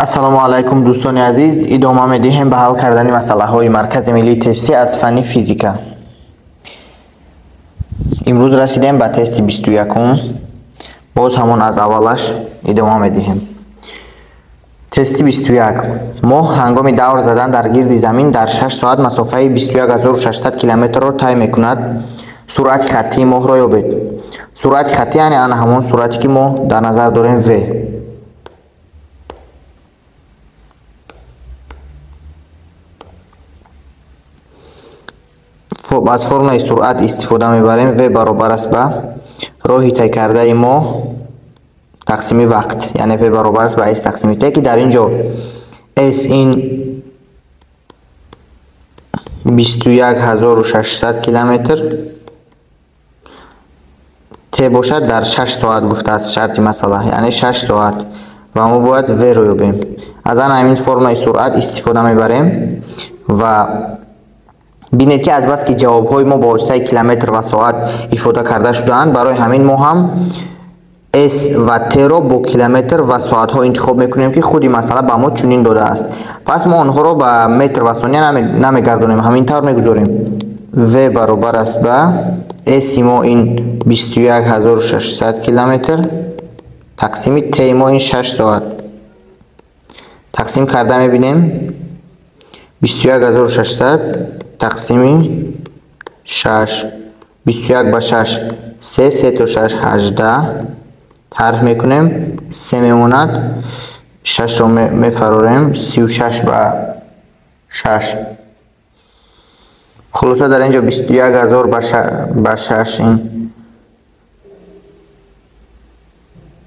Ассалому алайкум дӯстони азиз, идома медиҳем ба ҳал кардани масъалаҳои Маркази миллии тестӣ аз фанни физика. Имрӯз расидем ба тести 21-ум. Боз ҳамон аз аввалаш идома медиҳем. Тести 21. Моҳ ҳангоми давр задан дар гирди замин дар 6 соат масофаи 21600 километрро тай мекунад. Суръати хаттии моҳро ёбед. Суръати хаттӣ яъне ана ҳамон суръате ки мо дар назар дорем v. Аз формулаи суръат истифода мебарем. V баробар аст ба роҳи тай кардаи мо тақсими вақт, яъне V баробар аст ба S тақсими T, ки дар ин ҷо S ин 21600 километр, T бошад дар 6 соат гуфтааст шарти масъала, яъне 6 соат, ва мо бояд V-ро ёбем. Аз ана ҳамин формулаи суръат истифода мебарем ва бинед ки азбаски ҷавобҳои мо ба воситаи километр ва соат ифода карда шудаанд, барои ҳамин мо ҳам S ва T-ро бо километр ва соатҳо интихоб мекунем, ки худи масъала ба мо чунин додааст. Пас мо онҳоро ба метр ва сония намегардонем, ҳамин тавр мегузорем. V баробар аст ба S мо ин 21600 километр тақсими T мо ин 6 соат. Тақсим карда мебинем 21600 тақсими 6, 21 ба 6, 3, 3 то 6, 18. Тарҳ мекунем, 3 мемонад, 6-ро мефарорем, 36 ба 6. Хулоса дар ин ҷо 21000 ба 6 ин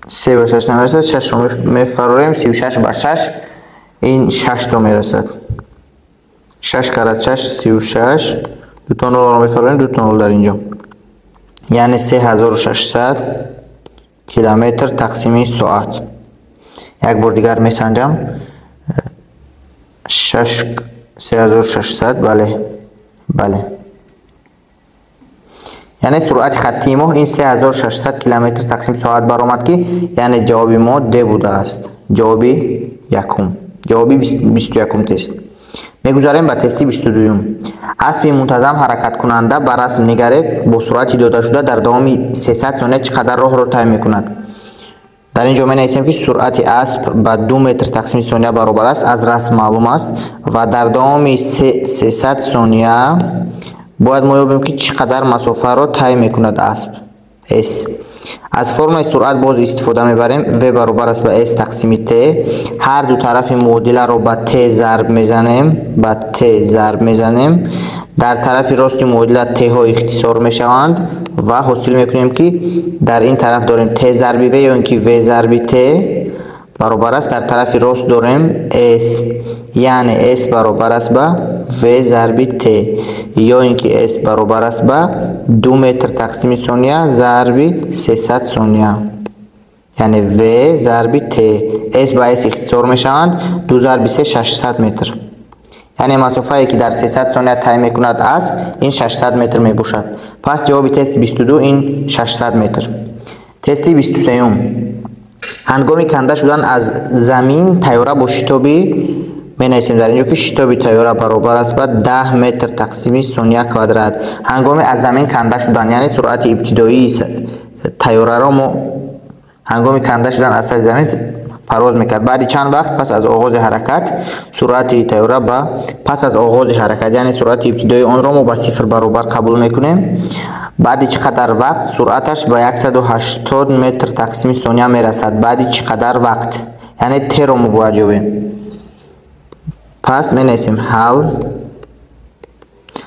3 ба 6 намерасад, 6-ро мефарорем, 36 ба 6 ин 6 то мерасад. 6 карат 6, 36, ду то нолро мефарорем, ду то нол дар ин ҷо. Яъне 3600 километр тақсими соат. Як бор дигар месанҷам. 6 3600, бале, бале. Яъне суръати хаттии моҳ ин 3600 километр тақсими соат баромад, ки яъне ҷавоби мо D будааст. Ҷавоби якум. Ҷавоби 21-ум тест. Мегузарем ба тести 22-юм. Аспи мунтазам ҳаракаткунанда ба расм нигаред, бо суръати додашуда дар давоми 300 сония чӣ қадар роҳро тай мекунад. Дар ин ҷо менависем, ки суръати асп ба 2 метр тақсими сония баробар аст, аз расм маълум аст, ва дар давоми 300 сония бояд мо ёбем, ки чӣ қадар масофаро тай мекунад асп S. Аз формулаи суръат боз истифода мебарем. V баробар аст ба S тақсими T. Ҳар ду тарафи муодиларо ба T зарб мезанем, ба T зарб мезанем. Дар тарафи рости муодила T-ҳо ихтисор мешаванд ва ҳосил мекунем, ки дар ин тараф дорем T зарби V ё ин ки V зарби T баробар аст, дар тарафи рост дорем S, яъне S баробар аст ба V зарби T ё ин ки S баробар аст ба 2 метр тақсими сония зарби 300 сония, яъне V зарби T. S ба S ихтисор мешаванд, 2 зарби 3 600 метр. Яъне масофае ки дар 300 сония тай мекунад асп ин 600 метр мебошад. Пас ҷавоби тести 22 ин 600 метр. Тести 23-юм. Ҳангоми канда шудан аз замин тайёра бо шитоби, менависем дар ин ҷо, ки шитоби тайёра баробар аст ба 10 метр тақсими сония квадрат. Ҳангоми аз замин канда шудан, яъне суръати ибтидоии тайёраро мо ҳангоми канда шудан аз сатҳи замин парвоз мекард. Баъди чанд вақт пас аз оғози ҳаракат суръати тайёра ба пас аз оғози ҳаракат, яъне суръати ибтидоии онро мо ба сифр баробар қабул мекунем. Баъди чӣ қадар вақт суръаташ ба 180 метр тақсими сония мерасад? Баъди чӣ қадар вақт, яъне T-ро мо бояд ёбем. Пас менависем ҳал.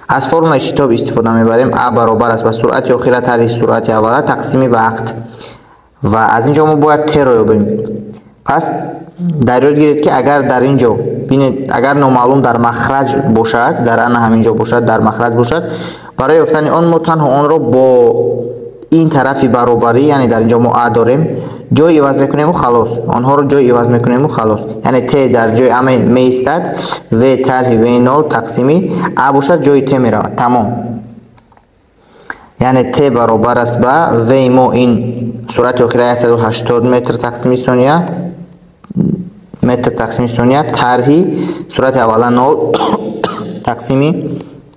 Аз формулаи шитоб истифода мебарем. А баробар аст ба суръати охира тарҳи суръати аввала тақсими вақт, ва аз ин ҷо мо бояд T-ро ёбем. Пас дар ёд гиред, ки агар дар ин ҷо бинед, агар номаълум дар махраҷ бошад, дар ана ҳамин ҷо бошад, дар махраҷ бошад, барои ёфтани он мо танҳо онро бо ин тарафи баробарӣ, яъне дар ин ҷо мо А дорем, ҷой иваз мекунему халос. Онҳоро ҷой иваз мекунему халос. Яъне T дар ҷои А меистад, V тарҳи V0 тақсими А бошад, ҷои T меравад. Тамом. Яъне T баробар аст ба V мо ин суръати охира 180 метр тақсими сония метр тақсими сония тарҳи суръати аввала 0 тақсими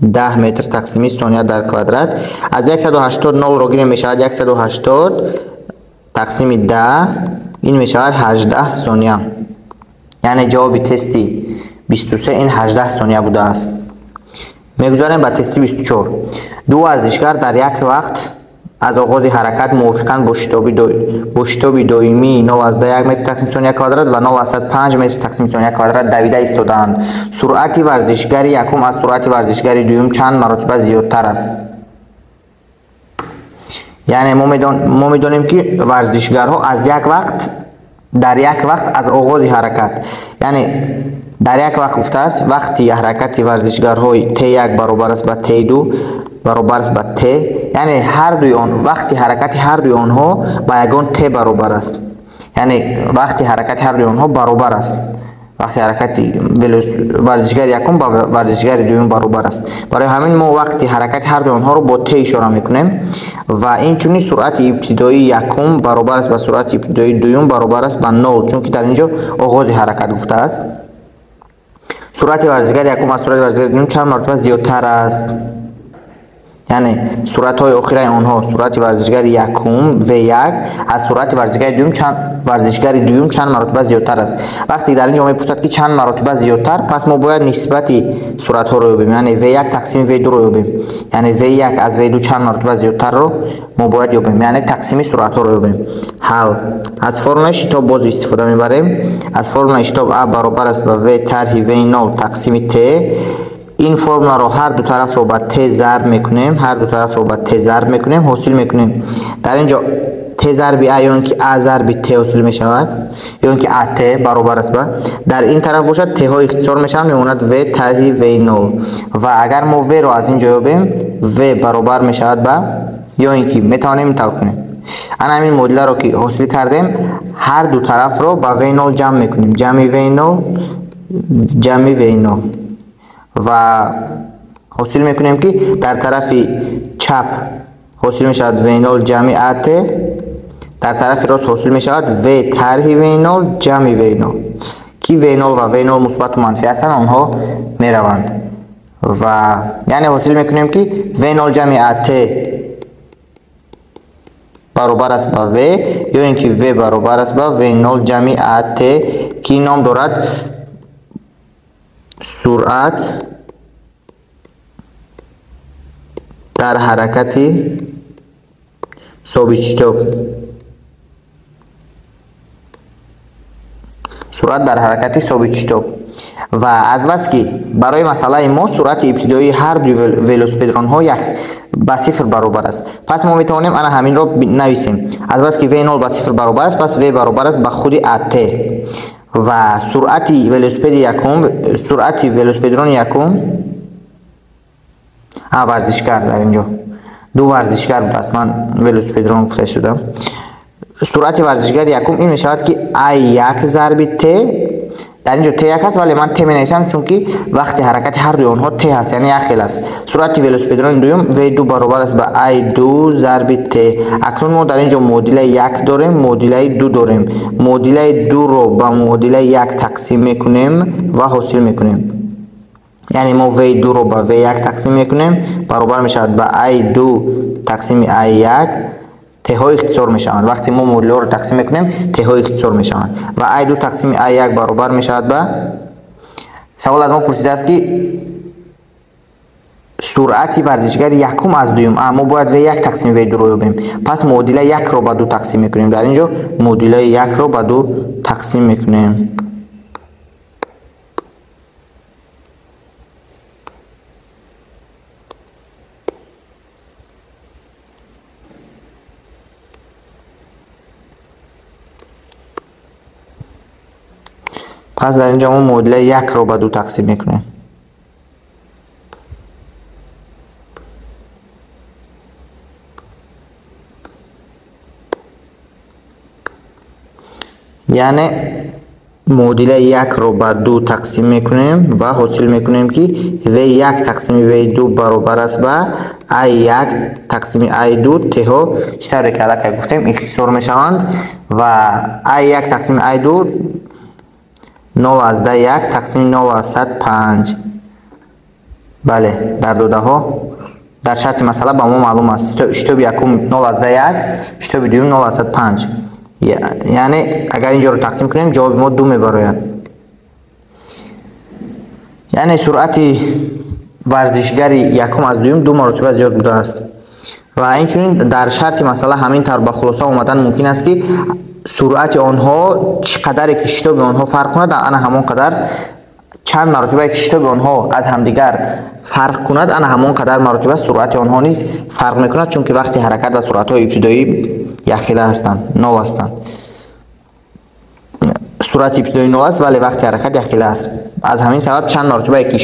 10 метр тақсими сония дар квадрат. Аз 180 0-ро гирем мешавад 180 тақсими 10, ин мешавад 18 сония. Яъне ҷавоби тести 23 ин 18 сония будааст. Мегузарем ба тести 24. Ду варзишгар дар як вақт аз оғози ҳаракат мувофиқан бо шитоби доимии 0,1 метр тақсими сония квадрат ва 0,5 метр тақсими сония квадрат давида истодаанд. Суръати варзишгари якум аз суръати варзишгари дуюм чанд маротиба зиёдтар аст? Яъне мо медонем, ки варзишгарҳо аз як вақт дар як вақт аз оғози ҳаракат, яъне дар як вақт гуфтааст, вақти ҳаракати варзишгарҳои Т1 баробар аст ба Т2 баробар аст ба Т, яъне ҳардуи он вақти ҳаракати ҳардуи онҳо ба ягон Т баробар аст. Яъне вақти ҳаракати ҳардуи онҳо баробар аст. Вақти ҳаракати варзишгари якум ба варзишгари дуюм баробар аст. Барои ҳамин мо вақти ҳаракати ҳардуи онҳоро бо Т ишора мекунем ва инчунин суръати ибтидоии якум баробар аст ба суръати ибтидоии дуюм баробар аст ба 0, чунки дар инҷо оғози ҳаракат гуфтааст. Суръати варзишгари якум аз суръати варзишгари дуюм чанд маротиба зиёдтар аст? Яъне суръатҳои охираи онҳо, суръати варзишгари якум V1 аз суръати варзишгари дуюм чанд маротиба зиёдтар аст. Вақте дар инҷо мепурсад, ки чанд маротиба зиёдтар, пас мо бояд нисбати суръатҳоро ёбем, яъне V1 тақсими V2-ро ёбем. Яъне V1 аз V2 чанд маротиба зиёдтарро мо бояд ёбем, яъне тақсими суръатҳоро ёбем. Ҳал. Аз формулаи шитоб боз истифода мебарем. Аз формулаи шитоб А баробар аст ба V тарҳи V0 тақсими T. Ин формуларо ҳар ду тарафро ба Т зарб мекунем, ҳар ду тарафро ба Т зарб мекунем, ҳосил мекунем. Дар инҷо Т зарби А ё ин ки А зарби Т ҳосил мешавад, ё ин ки АТ баробар аст ба. Дар ин тараф бошад Т-ҳо ихтисор мешаванд, мемонад В тарҳи В0. Ва агар мо В-ро аз ин ҷо ёбем, В баробар мешавад ба, ё ин ки метавонем ин тавр кунем. Ана ҳамин муодиларо ки ҳосил кардем, ҳар ду тарафро ба В0 ҷамъ мекунем. Ҷамъи В0, ҷамъи В0. Ва ҳосил мекунем, ки дар тарафи чап ҳосил мешавад В0 ҷамъи АТ, дар тарафи рост ҳосил мешавад В тарҳи В0 ҷамъи В0, ки В0 ва В0 мусбату манфӣ ҳастанд, онҳо мераванд. Ва яъне ҳосил мекунем, ки В0 ҷамъи АТ баробар аст ба В, ё ин ки В баробар аст ба В0 ҷамъи АТ, ки ном дорад суръат дар ҳаракати собитшитоб. Суръат дар ҳаракати собитшитоб. Ва азбаски барои масъалаи мо суръати ибтидоии ҳар дуи велосипедронҳо як ба сифр баробар аст, пас мо метавонем ана ҳаминро нависем. Азбаски V0 ба сифр баробар аст, пас V баробар аст ба худи АТ. Ва суръати велосипеди якум, суръати велосипедрони якум, варзишгар дар инҷо ду варзишгар будааст, ман велосипедрон гуфта истодам. Суръати варзишгари якум ин мешавад, ки А1 зарби Т. Дар инҷо Т1 аст, вале ман Т менависам, чунки вақти ҳаракати ҳардуи онҳо Т ҳаст, яъне як хел аст. Суръати велосипедрони дуюм В2 баробар аст ба А2 зарби Т. Акнун мо дар инҷо муодилаи 1 дорем, муодилаи 2 дорем. Муодилаи 2-ро ба муодилаи 1 тақсим мекунем ва ҳосил мекунем. Яъне мо В2-ро ба В1 тақсим мекунем, баробар мешавад ба А2 тақсими А1. Т-ҳо ихтисор мешаванд. Вақте мо муодилаҳоро тақсим мекунем, Т-ҳо ихтисор мешаванд. Ва А2 тақсими А1 баробар мешавад ба. Савол аз мо пурсидааст, ки суръати варзишгари якум аз дуюм, мо бояд В1 тақсими В2-ро ёбем. Пас муодила 1-ро ба 2 тақсим мекунем. Дар инҷо муодилаи 1-ро ба 2 тақсим мекунем. Пас дар инҷо мо муодилаи 1-ро ба 2 тақсим мекунем. Яъне муодилаи 1-ро ба 2 тақсим мекунем ва ҳосил мекунем, ки В1 тақсими В2 баробар аст ба А1 тақсими А2. Т-ҳо чӣ тавре ки аллакай гуфтем ихтисор мешаванд ва А1 тақсими А2 0,1 тақсими 0,5. Бале, дар додаҳо дар шарти масъала ба мо маълум аст. Шитоби якум 0,1, шитоби дуюм 0,5. Яъне агар инҷоро тақсим кунем, ҷавоби мо 2 мебарояд. Яъне суръати варзишгари якум аз дуюм 2 маротиба зиёд будааст. Ва инчунин дар шарти масъала ҳамин тавр ба хулоса омадан мумкин аст, ки суръати онҳо чӣ қадаре ки шитоби онҳо фарқ кунад, ана ҳамон қадар чанд маротибае ки шитоби онҳо аз ҳамдигар фарқ кунад, ана ҳамон қадар маротиба суръати онҳо низ фарқ мекунад, чунки вақти ҳаракат ва суръатҳои ибтидоӣ якхела ҳастанд, нол ҳастанд. Суръати ибтидоӣ нол аст, вале вақти ҳаракат якхела аст. Аз ҳамин сабаб чанд маротибае ки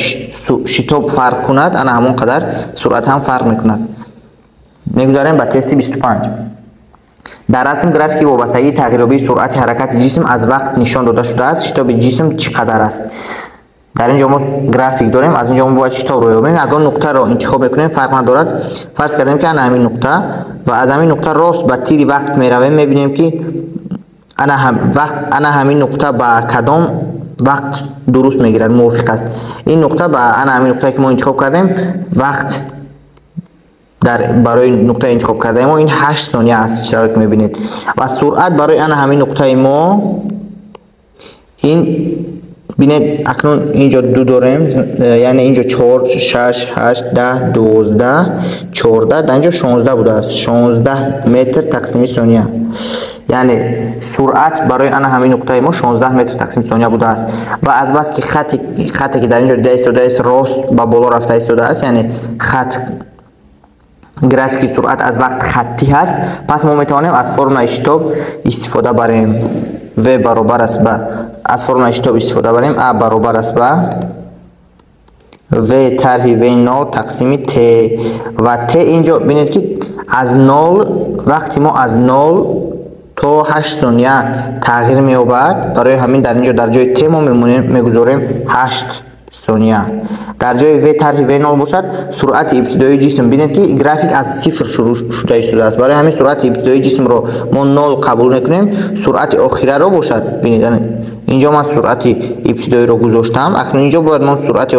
шитоб фарқ кунад, ана ҳамон қадар суръат ҳам фарқ мекунад. Мегузарем ба тести 25. Дар расм графики вобастагии тағйирёбии суръати ҳаракати ҷисм аз вақт нишон дода шудааст. Шитоби ҷисм чӣ қадар аст? Дар ин ҷо мо график дорем, аз ин ҷо мо бояд шитобро ёбем. Ягон нуқтаро интихоб мекунем, фарқ надорад. Фарз кардем, ки ана ҳамин нуқта ва аз ҳамин нуқта рост ба тири вақт меравем, мебинем, ки ана ҳамин нуқта ба кадом вақт дуруст мегирад, мувофиқ аст. Ин нуқта ба ана ҳамин нуқтае, ки мо интихоб кардем, вақт дар барои нуқтаи интихоб кардаи мо ин 8 сония аст, чӣ тавре ки мебинед. Ва суръат барои ана ҳамин нуқтаи мо ин, бинед, акнун инҷо ду дорем, яъне инҷо 4, 6, 8, 10, 12, 14, дар инҷо 16 будааст, 16 метр тақсими сония. Яъне суръат барои ана ҳамин нуқтаи мо 16 метр тақсими сония будааст. Ва азбаски хате, ки дар инҷо дида истодааст, рост ба боло рафта истодааст, яъне хат, графики суръат аз вақт хаттӣ ҳаст, пас мо метавонем аз формулаи шитоб истифода барем. В баробар аст ба, аз формулаи шитоб истифода барем, а баробар аст ба в тарҳи в0 тақсими т. Ва т инҷо, бинед, ки аз нол, вақти мо аз нол то 8 сония тағйир меёбад. Барои ҳамин дар инҷо дар ҷои т мо мегузорем 8 сония. Дар ҷои в тарҳи в0 бошад, суръати ибтидоии ҷисм. Бинед, ки график аз сифр шурӯъ шуда истодааст, барои ҳамин суръати ибтидоии ҷисмро мо нол қабул мекунем. Суръати охираро бошад, бинед, инҷо ман суръати ибтидоиро гузоштам, акнун инҷо бояд ман суръати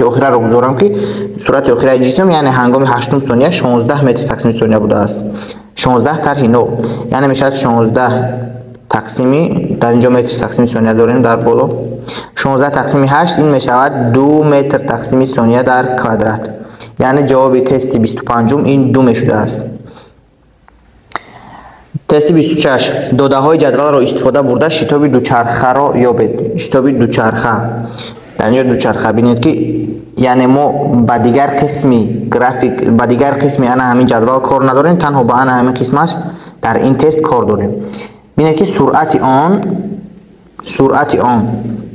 охираро гузорам, ки суръати охираи ҷисм, яъне ҳангоми ҳаштум сония, 16 метр тақсими сония будааст. 16 тарҳи нол, яъне мешавад 16 тақсими, дар инҷо метр тақсими сония дорем дар боло, 16 тақсими 8, ин мешавад 2 метр тақсими сония дар квадрат. Яъне ҷавоби тести 25-ум ин 2 мешудааст. Тести 26. Додаҳои ҷадвалро истифода бурда, шитоби дучархаро ёбед. Шитоби дучарха. Дар инҷо дучарха, бинед, ки яъне мо ба дигар қисми график, ба дигар қисми ана ҳамин ҷадвал кор надорем, танҳо ба ана ҳамин қисмаш дар ин тест кор дорем. Бинед, ки суръати он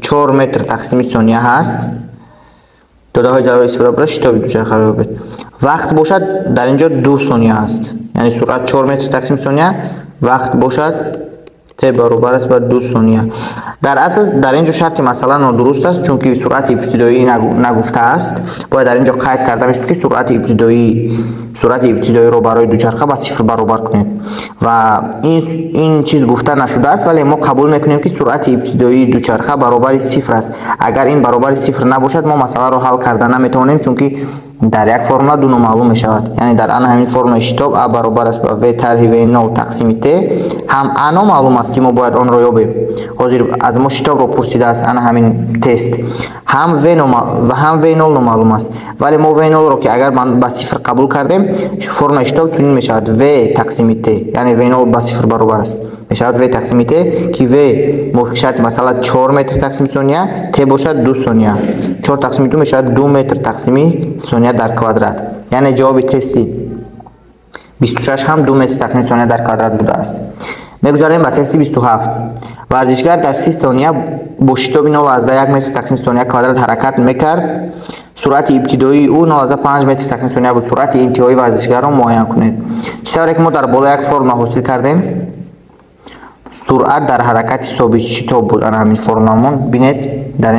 4 метр тақсими сония ҳаст. Додаҳои ҷадвалро истифода бурда, шитоби дучархаро ёбед. Вақт бошад, дар инҷо 2 сония аст. Яъне суръат 4 метр тақсими сония, вақт бошад т баробар аст ба 2 сония. Дар асл дар ин ҷо шарти масъала нодуруст аст, чунки суръати ибтидоӣ нагуфтааст. Бояд дар ин ҷо қайд карда мешуд, ки суръати ибтидоиро барои дучарха ба сифр баробар кунед. Ва ин чиз гуфта нашудааст, вале мо қабул мекунем, ки суръати ибтидоии дучарха баробари сифр аст. Агар ин баробари сифр набошад, мо масъаларо ҳал карда наметавонем, чунки дар як формула ду номаълум мешавад. Яъне дар ана ҳамин формулаи шитоб а баробар аст ба в тарҳи в0 тақсими т ҳам а номаълум аст, ки мо бояд онро ёбем, ҳозир аз мо шитобро пурсидааст ана ҳамин тест, ҳам в ва ҳам в0 номаълум аст. Вале мо в0-ро ки агар ба сифр қабул кардем, формулаи шитоб чунин мешавад: в тақсими т, яъне в0 ба сифр баробар аст, мешавад в тақсими т, ки в мувофиқи шарти масъала 4 метр тақсими сония, т бошад 2 сония, 4 тақсими 2 мешавад 2 метр тақсими сония дар квадрат. Яъне ҷавоби тести 26 ҳам 2 метр тақсими сония дар квадрат будааст. Мегузарем ба тести 27. Варзишгар дар 30 сония бо шитоби 0,1 метр тақсими сония квадрат ҳаракат мекард. Суръати ибтидоии ӯ 0,5 метр тақсими сония буд. Суръати интиҳоии варзишгарро муайян кунед. Чӣ тавре ки мо дар боло як формула ҳосил кардем, суръат дар ҳаракати собитшитоб буд ана ҳамин формуламон. Бинед, дар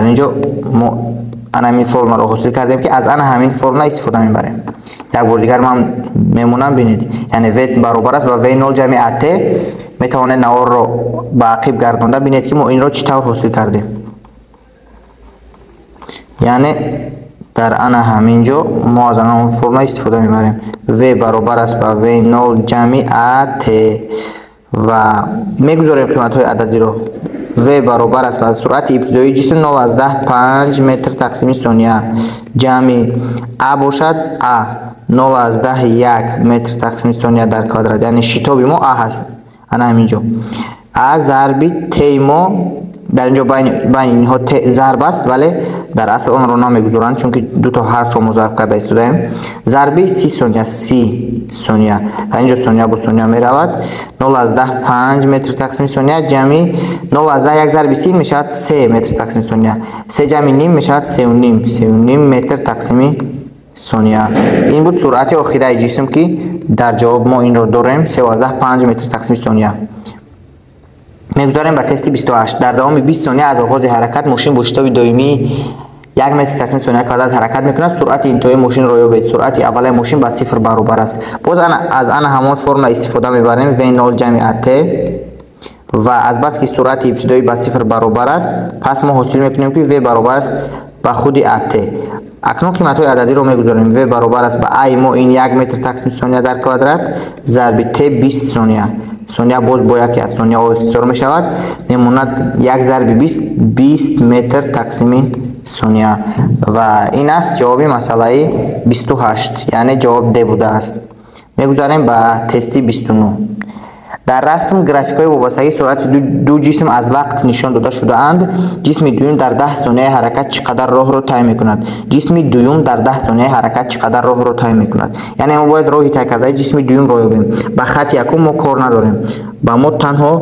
инҷо мо ана ҳамин формуларо ҳосил кардем, ки аз ана ҳамин формула истифода мебарем. Як бор дигар ман мемонам, бинед. Яъне V баробар аст ба V0 ҷамъи AT. Метавонед наворро ба ақиб гардонда бинед, ки мо инро чӣ тавр ҳосил кардем. Яъне дар ана ҳамин ҷо мо аз ана формула истифода мебарем. V баробар аст ба V0 ҷамъи AT ва мегузорем қиматҳои ададиро. V баробар аст ба суръати ибтидоии ҷисм 0,5 метр тақсими сония ҷамъи A бошад A 0,1 метр тақсими сония дар квадрат. Яъне шитоби мо A ҳаст. Ана ҳамин ҷо A зарби T мо дар инҷо байни инҳо T зарб аст, вале дар асл онро намегузоранд, чунки дуто ҳарфро мо зарб карда истодаем. Зарби 30 сония, 30 сония. Дар инҷо сония бо сония меравад. 0,5 метр тақсими сония ҷамъи 0,1 зарби 30 мешавад 3 метр тақсими сония. 3 ҷамъи ним мешавад 3,5, 3,5 метр тақсими сония. Ин буд суръати охираи ҷисм, ки дар ҷавоб мо инро дорем 3,5 метр тақсими сония. Мегузарем ба тести 28. Дар давоми 20 сония аз оғози ҳаракат мошин бо шитоби доимии 1 метр тақсими сония квадрат ҳаракат мекунад. Суръати интиҳои мошинро ёбед. Суръати аввалаи мошин ба 0 баробар аст. Боз аз ана ҳамон формула истифода мебарем V0 ҷамъи AT ва азбаски суръати ибтидоӣ ба 0 баробар аст, пас мо ҳосил мекунем, ки V баробар аст ба худи AT. Акнун қиматҳои ададиро мегузорем. V баробар аст ба A мо ин 1 метр тақсими сония дар квадрат зарби T 20 сония. Сония боз бо яке аз сонияҳо ихтисор мешавад, мемонад 1 зарби 20, 20 метр тақсими сония. Ва ин аст ҷавоби масъалаи 28, яъне ҷавоб D будааст. Мегузарем ба тести 29. Дар расм графикҳои вобастагии суръати ду ҷисм аз вақт нишон дода шудаанд. Ҷисми дуюм дар 10 сонияи ҳаракат чӣ қадар роҳро тай мекунад? Ҷисми дуюм дар 10 сонияи ҳаракат чӣ қадар роҳро тай мекунад? Яъне мо бояд роҳи тай кардаи ҷисми дуюмро ёбем. Ба хати якум мо кор надорем. Ба мо танҳо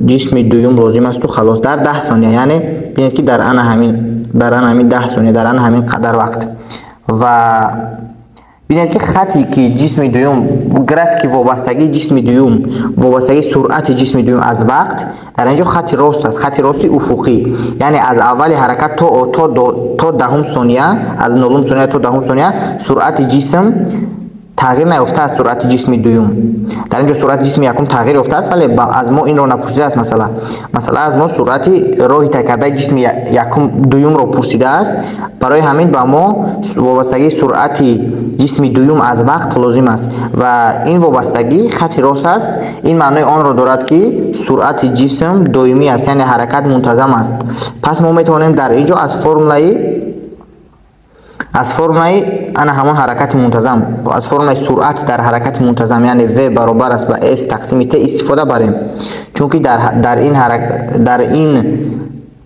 ҷисми дуюм лозим асту халос. Дар 10 сония, яъне бинед, ки дар ана ҳамин 10 сония, дар ана ҳамин қадар вақт. Ва бинед, ки хати ки ҷисми дуюм, графики вобастагии ҷисми дуюм, вобастагии суръати ҷисми дуюм аз вақт, дар инҷо хати рост аст, хати рости уфуқӣ. Яъне аз аввали ҳаракат то даҳум сония, аз нулум сония то даҳум сония суръати ҷисм тағйир наёфтааст, суръати ҷисми дуюм. Дар инҷо суръати ҷисми якум тағйир ёфтааст, вале аз мо инро напурсидааст масъала. Масъала аз мо суръати роҳи тай кардаи ҷисми якум дуюмро пурсидааст. Барои ҳамин ба мо вобастагии суръати ҷисми дуюм аз вақт лозим аст ва ин вобастагӣ хати рост аст. Ин маънои онро дорад, ки суръати ҷисм доимӣ аст, яъне ҳаракат мунтазам аст. Пас мо метавонем дар инҷо аз формулаи ана ҳамон ҳаракати мунтазам, аз формулаи суръат дар ҳаракати мунтазам, яъне V баробар аст ба S тақсими T истифода барем. Чунки дар ин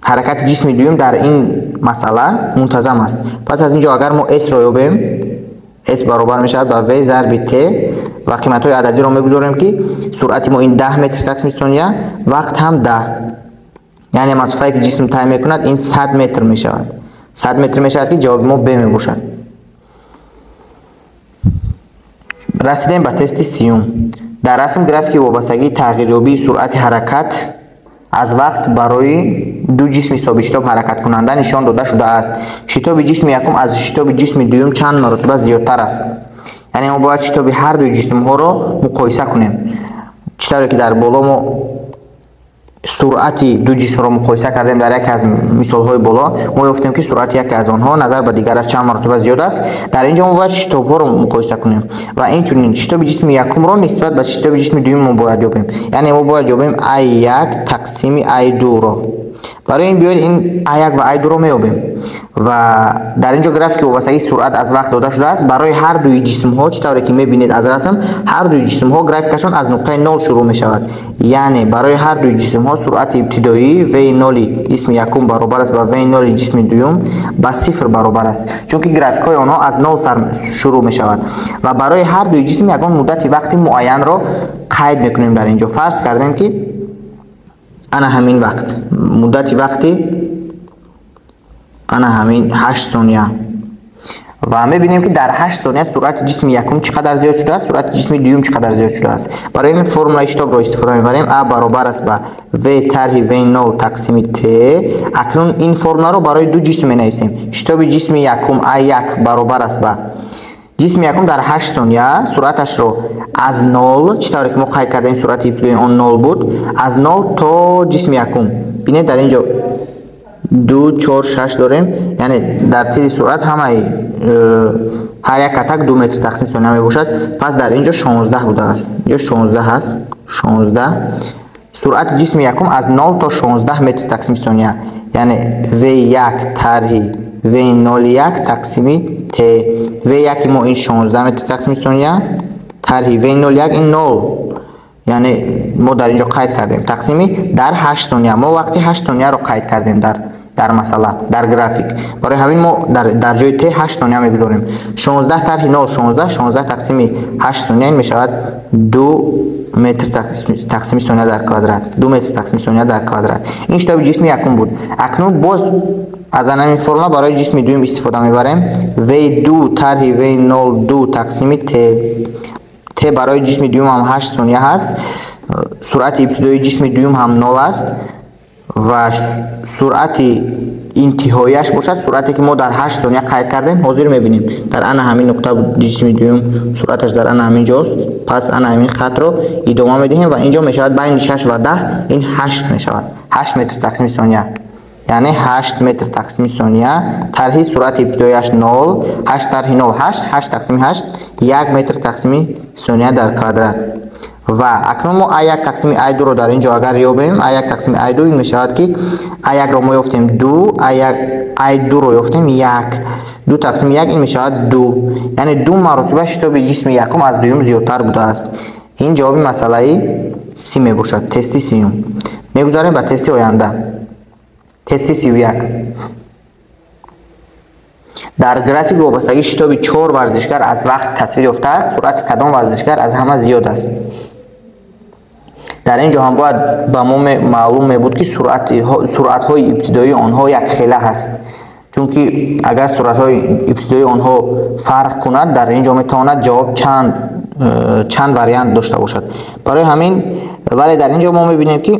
ҳаракати ҷисми дуюм дар ин масъала мунтазам аст. Пас аз инҷо агар мо S-ро ёбем, S баробар мешавад ба V зарби T ва қиматҳои ададиро мегузорем, ки суръати мо ин 10 метр тақсими сония, вақт ҳам 10. Яъне масофае ки ҷисм тай мекунад ин 100 метр мешавад. 100 метр мешавад, ки ҷавоби мо Б мебошад. Расидем ба тести сиюм. Дар расм графики вобастагии тағйирёбии суръати ҳаракат аз вақт барои ду ҷисми собитшитоб ҳаракаткунанда нишон дода шудааст. Шитоби ҷисми якум аз шитоби ҷисми дуюм чанд маротиба зиёдтар аст? Яъне мо бояд шитоби ҳар дуи ҷисмҳоро муқоиса кунем. Чӣ тавре ки дар боло мо суръати ду ҷисмро муқоиса кардем дар яке аз мисолҳои боло, мо ёфтем, ки суръати яке аз онҳо назар ба дигараш чанд маротиба зиёд аст. Дар инҷо мо бояд шитобҳоро муқоиса кунем ва инчунин шитоби ҷисми якумро нисбат ба шитоби ҷисми дуюм мо бояд ёбем. Яъне мо бояд ёбем А1 тақсими А2-ро. Барои ин биёед ин А1 ва А2-ро меёбем. Ва дар инҷо графики вобастагии суръат аз вақт дода шудааст. Барои ҳар дуи ҷисмҳо, чӣ тавре ки мебинед аз расм, ҳар дуи ҷисмҳо графикашон аз нуқтаи нол шурӯъ мешавад. Яъне барои ҳар дуи ҷисмҳо суръати ибтидоии V0 ҷисми якум баробар аст ба V0 ҷисми дуюм ба 0 баробар аст, чунки графикҳои онҳо аз нол сар шурӯъ мешавад. Ва барои ҳар дуи ҷисм ягон муддати вақти муайянро қайд мекунем. Дар инҷо фарз кардем, ки ана ҳамин вақт, муддати вақти ана ҳамин 8 сония. Ва мебинем, ки дар 8 сония суръати ҷисми якум чӣ қадар зиёд шудааст, суръати ҷисми дуюм чӣ қадар зиёд шудааст. Барои ин формулаи шитобро истифода мебарем. А баробар аст ба V тарҳи V0 тақсими T. Акнун ин формуларо барои ду ҷисм менависем. Шитоби ҷисми якум А1 баробар аст ба Ҷисми якум дар 8 сония суръаташро аз 0, чӣ тавре ки мо қайд кардем, суръати ибтидоии он 0 буд, аз 0 то ҷисми якум. Бинед, дар ин ҷо 2, 4, 6 дорем, яъне дар тири суръат ҳамаи ҳар як катак 2 метр тақсим сония мебошад. Пас дар ин ҷо 16 будааст. Инҷо 16 ҳаст, 16. Суръати ҷисми якум аз 0 то 16 метр тақсими сония, яъне V1 тарҳи V01 тақсими T. V1 мо ин 16 метр тақсими сония, тарҳи V01 ин 0, яъне мо дар ин ҷо қайд кардем тақсими дар 8 сония. Мо вақти 8 сонияро қайд кардем дар масъала, дар график. Барои ҳамин мо дар ҷои T 8 сония мегузорем. 16 тарҳи 0 16, 16 тақсими 8 сония мешавад 2 метр тақсими сония дар квадрат. 2 метр тақсими сония дар квадрат. Ин шитоби ҷисми якум буд. Акнун боз аз ҳамин формула барои ҷисми дуюм истифода мебарем. V2 тарҳи V02 тақсими T. T барои ҷисми дуюм ҳам 8 сония ҳаст. Суръати ибтидоии ҷисми дуюм ҳам 0 аст ва суръати интиҳояш бошад, суръате ки мо дар 8 сония қайд кардем, ҳозир мебинем. Дар ана ҳамин нуқта ҷисми дуюм суръаташ дар ана ҳамин ҷост. Пас ана ҳамин хатро идома медиҳем ва инҷо мешавад байни 6 ва 10, ин 8 мешавад. 8 метр тақсими сония. Яъне 8 метр тақсими сония тарҳи суръати ибтидояш 0, 8 тарҳи 0 8, 8 тақсими 8 1 метр тақсими сония дар квадрат. Ва акнун мо А1 тақсими А2-ро дар ин ҷо агар ёбем, А1 тақсими А2 ин мешавад ки А1-ро мо ёфтем 2, А1 А2-ро ёфтем 1. 2 тақсими 1 ин мешавад 2. Яъне 2 маротиба шитоби ҷисми якум аз дуюм зиёдтар будааст. Ин ҷавоби масъалаи 30 мебошад, тести 30. Мегузарем ба тести оянда. Тести 31. Дар график вобастагии шитоби 4 варзишгар аз вақт тасвир ёфтааст. Суръати кадом варзишгар аз ҳама зиёд аст? Дар ин ҷо ҳам бояд ба мо маълум мебуд ки суръатҳои ибтидоии онҳо якхела ҳаст. Чунки агар суръатҳои ибтидоии онҳо фарқ кунад, дар ин ҷо метавонад ҷавоб чанд вариант дошта бошад. Барои ҳамин, вале дар ин ҷо мо мебинем ки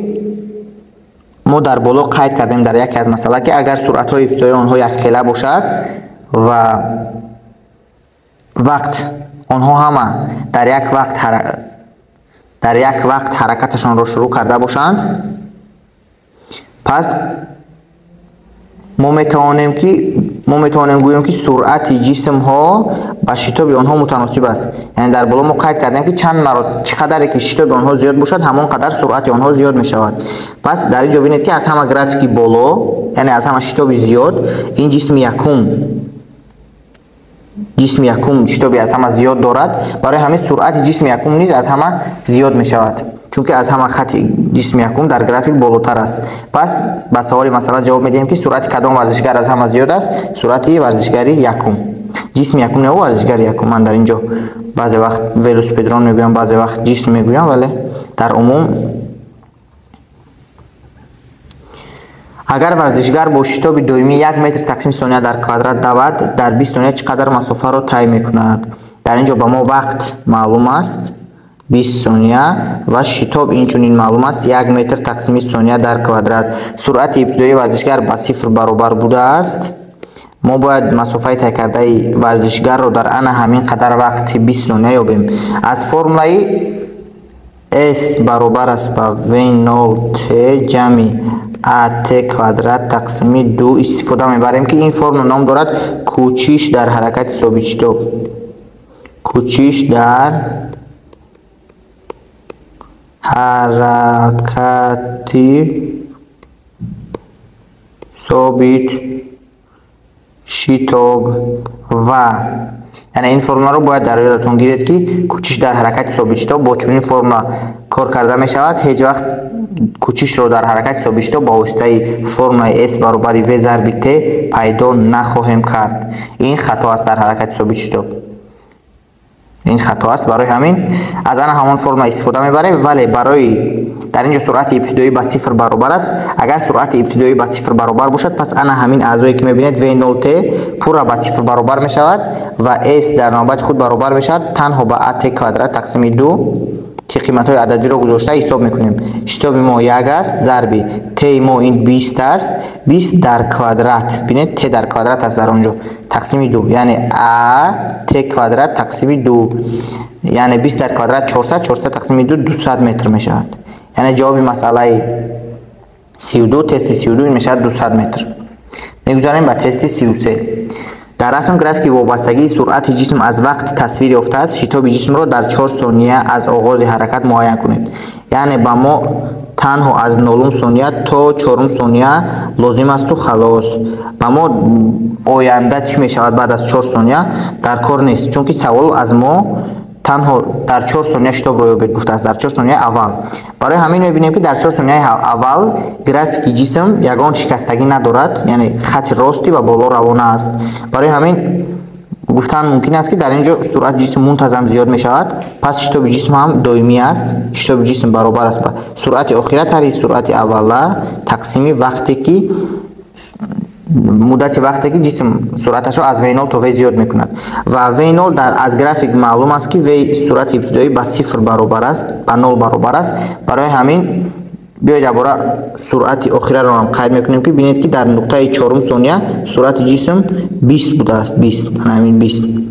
мо дар боло қайд кардем дар яке аз масъала ки агар суръатҳои ибтидоии онҳо якхела бошад ва вақт онҳо ҳама дар як вақт ҳаракаташонро шурӯъ карда бошанд, пас мо метавонем гӯем ки суръати ҷисмҳо ба шитоби онҳо мутаносиб аст. Яъне дар боло мо қайд кардем ки чӣ қадаре ки шитоби онҳо зиёд бошад, ҳамон қадар суръати онҳо зиёд мешавад. Пас дар ин ҷо бинед ки аз ҳама графики боло, яъне аз ҳама шитоби зиёд, ин ҷисми якум шитоби аз ҳама зиёд дорад. Барои ҳамин суръати ҷисми якум низ аз ҳама зиёд мешавад, чунки аз ҳама хати ҷисми якум дар график болотар аст. Пас ба саволи масъала ҷавоб медиҳем ки суръати кадом варзишгар аз ҳама зиёд аст? Суръати варзишгари якум. Ҷисми якум не, варзишгари якум. Ман дар ин ҷо баъзе вақт велосипедрон мегӯям, баъзе вақт ҷисм мегӯям, вале дар умум агар варзишгар бо шитоби доимӣ 1 метр тақсими сония дар квадрат давад, дар 20 сония чӣ қадар масофаро тай мекунад? Дар ин ҷо ба мо вақт маълум аст, 20 сония, ва шитоб инчунин маълум аст, 1 метр тақсими сония дар квадрат. Суръати ибтидоии варзишгар ба 0 баробар будааст. Мо бояд масофаи тай кардаи варзишгарро дар ана ҳамин қадар вақти 20 сония ёбем. Аз формулаи S баробар аст ба V0t ҷамъи AT квадрат тақсими 2 истифода мебарем ки ин формула ном дорад кӯчиш дар ҳаракати собитшитоб. Кӯчиш дар ҳаракати собитшитоб ва яъне ин формуларо бояд дар ёдатон гиред ки кӯчиш дар ҳаракати собитшитоб бо чунин формула кор карда мешавад. Ҳеҷ вақт кӯчишро дар ҳаракати собитшитоб ба воситаи формулаи S баробари V зарби T пайдо нахоҳем кард. Ин хато аст дар ҳаракати собитшитоб. Ин хато аст. Барои ҳамин аз ана ҳамон формула истифода мебарем, вале барои дар ин ҷо суръати ибтидоӣ ба 0 баробар аст. Агар суръати ибтидоӣ ба 0 баробар бошад, пас ана ҳамин аъзое ки мебинед V0t пурра ба 0 баробар мешавад ва S дар навбати худ баробар мешавад танҳо ба AT квадрат тақсими 2. Т қиматҳои ададиро гузошта ҳисоб мекунем. Шитоби мо 1 аст, зарби Т мо ин 20 аст, 20 дар квадрат. Бинед, Т дар квадрат аст дар он ҷо. Тақсими 2, яъне А Т квадрат тақсими 2. Яъне 20 дар квадрат 400, 400 тақсими 2 200 метр мешавад. Яъне ҷавоби масъалаи 32, тести 32 мешавад 200 метр. Мегузарем ба тести 33. Дар расм графики вобастагии суръати ҷисм аз вақт тасвир ёфтааст. Шитоби ҷисмро дар 4 сония аз оғози ҳаракат муайян кунед. Яъне ба мо танҳо аз 0 сония то 4 сония лозим асту халос. Ба мо оянда чӣ мешавад баъд аз 4 сония дар кор нест, чунки савол аз мо танҳо дар 4 сония шитобро ёбед гуфтааст, дар 4 сонияи аввал. Барои ҳамин мебинем, ки дар 4 сонияи аввал графики ҷисм ягон шикастагӣ надорад, яъне хати рости ва боло равона аст. Барои ҳамин гуфтан мумкин аст, ки дар ин ҷо суръати ҷисм мунтазам зиёд мешавад, пас шитоби ҷисм ҳам доимӣ аст. Шитоби ҷисм баробар аст ба суръати охира тарҳи суръати аввала тақсими вақте ки муддати вақте ки ҷисм суръаташро аз V0 то V зиёд мекунад. Ва V0 дар аз график маълум аст, ки V суръати ибтидоӣ ба 0 баробар аст, ба 0 баробар аст. Барои ҳамин биёед якбора суръати охираро ҳам қайд мекунем, ки бинед, ки дар нуқтаи 4 сония суръати ҷисм 20 будааст, 20, ана ҳамин 20.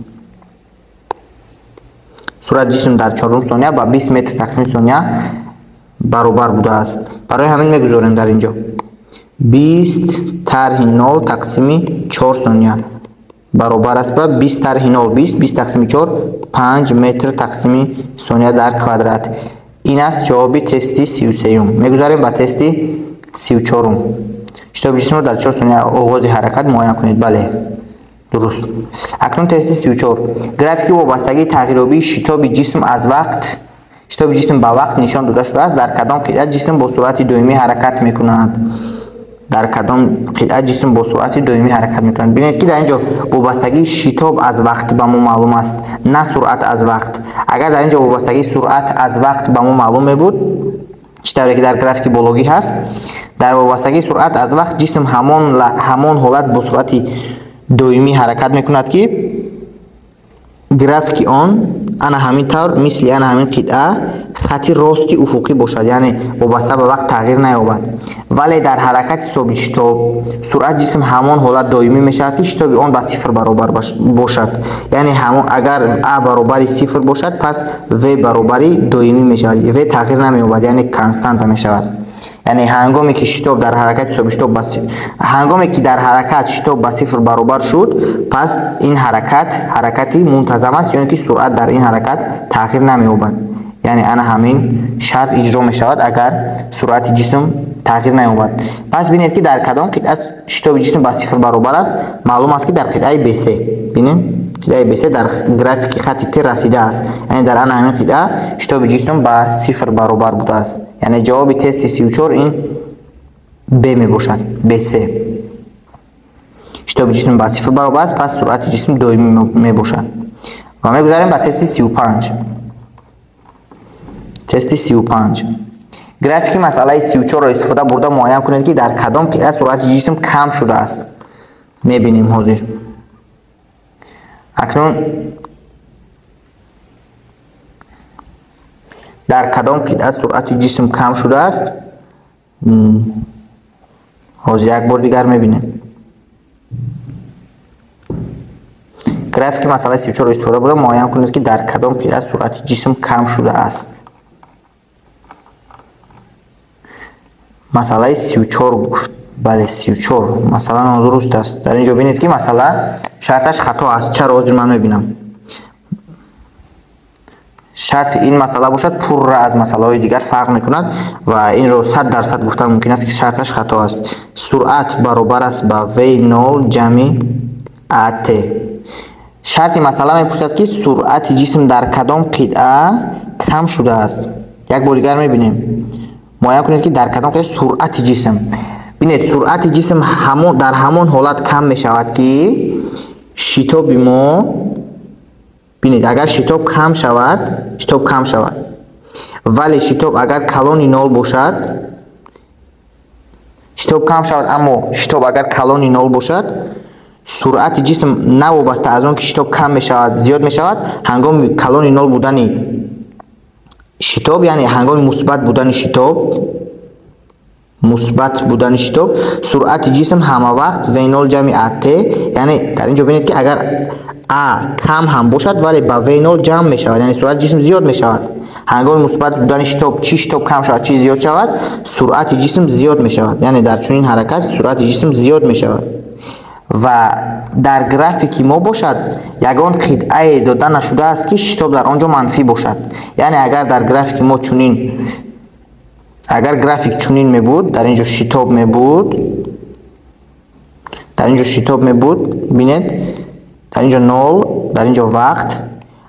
Суръати ҷисм дар 4 сония ба 20 метр тақсими сония баробар будааст. Барои ҳамин мегузорем дар ин ҷо 20 тарҳи 0 тақсими 4 сония баробар аст ба 20 тарҳи 0 20, 20 тақсими 4 5 метр тақсими сония дар квадрат. Ин аст ҷавоби тести 33. Мегузарем ба тести 34. Шитоби ҷисмро дар 4 сония оғози ҳаракат муайян кунед. Бале, дуруст. Акнун тести 34. Графики вобастагии тағйирёбии шитоби ҷисм аз вақт, шитоби ҷисм ба вақт нишон дода шудааст. Дар кадом қитъа ҷисм бо суръати доимӣ ҳаракат мекунад? Дар кадом қитъа ҷисм бо суръати доимӣ ҳаракат мекунад? Бинед, ки дар ин ҷо вобастагии шитоб аз вақт ба мо маълум аст, на суръат аз вақт. Агар дар ин ҷо вобастагии суръат аз вақт ба мо маълум мебуд, чӣ тавре ки дар графики бологӣ ҳаст, дар вобастагии суръат аз вақт ҷисм ҳамон ҳолат бо суръати доимӣ ҳаракат мекунад, ки графики он ана ҳамин тавр мисли ана ҳамин қитъа хати рости уфуқӣ бошад, яъне вобаста ба вақт тағйир наёбад. Вале дар ҳаракати собитшитоб суръати ҷисм ҳамон ҳолат доимӣ мешавад, ки шитоби он ба 0 баробар бошад. Яъне агар а баробари 0 бошад, пас в баробари доимӣ мешавад, в тағйир намеёбад, яъне константа мешавад. Яъне ҳангоме ки шитоб дар ҳаракати собитшитоб ба ҳангоме ки дар ҳаракат шитоб ба 0 баробар шуд, пас ин ҳаракат ҳаракати мунтазам аст, ё ин ки суръат дар ин ҳаракат тағйир намеёбад. Яъне ана ҳамин шарт иҷро мешавад, агар суръати ҷисм тағйир наёбад. Пас бинед, ки дар кадом қитъа шитоби ҷисм ба 0 баробар аст. Маълум аст, ки дар қитъаи BC. Бинед, қитъаи BC дар графики хати Т расидааст. Яъне дар ана ҳамин қитъа шитоби ҷисм ба 0 баробар будааст. Яъне ҷавоби тести 34 ин Б мебошад, BC. Шитоби ҷисм ба 0 баробар аст, пас суръати ҷисм доимӣ мебошад. Ва мегузарем ба тести 35. Тести 35. Графики масъалаи 34-ро истифода бурда муайян кунед, ки дар кадом қитъа суръати ҷисм кам шудааст. Мебинем ҳозир. Акнун дар кадом қитъа суръати ҷисм кам шудааст? Ҳозир як бор дигар мебинем. Графики масъалаи 34-ро истифода бурда муайян кунед, ки дар кадом қитъа суръати ҷисм кам шудааст. Масъалаи 34 гуфт. Бале, 34. Масъала нодуруст аст. Дар ин ҷо бинед, ки масъала шарташ хато аст. Чаро ҳозир ман мебинам? Шарти ин масъала бошад пурра аз масъалаҳои дигар фарқ мекунад ва инро 100% гуфтан мумкин аст, ки шарташ хато аст. Суръат баробар аст ба V0 ҷамъи AT. Шарти масъала мепурсад, ки суръати ҷисм дар кадом қитъа кам шудааст. Як бор дигар мебинем. Муайян кунед, ки дар кадом қитъа суръати ҷисм. Бинед, суръати ҷисм дар ҳамон ҳолат кам мешавад, ки шитоби мо, бинед, агар шитоб кам шавад, шитоб кам шавад, вале шитоб агар калони 0 бошад, шитоб кам шавад, аммо шитоб агар калони 0 бошад, суръати ҷисм навобаста аз он ки шитоб кам мешавад, зиёд мешавад, ҳангоми калони 0 будани Шитоб, яъне ҳангоми мусбат будани шитоб, мусбат будани шитоб, суръати ҷисм ҳама вақт V0 ҷамъи AT, яъне дар ин ҷо бинед, ки агар А кам ҳам бошад, вале ба V0 ҷамъ мешавад, яъне суръати ҷисм зиёд мешавад. Ҳангоми мусбат будани шитоб, чӣ шитоб кам шавад, чӣ зиёд шавад, суръати ҷисм зиёд мешавад. Яъне дар чунин ҳаракат суръати ҷисм зиёд мешавад. Ва дар графики мо бошад, ягон қитъае дода нашудааст, ки шитоб дар он ҷо манфӣ бошад. Яъне агар дар графики мо чунин, агар график чунин мебуд, дар ин ҷо шитоб мебуд, дар ин ҷо шитоб мебуд, бинед, дар ин ҷо 0, дар ин ҷо вақт.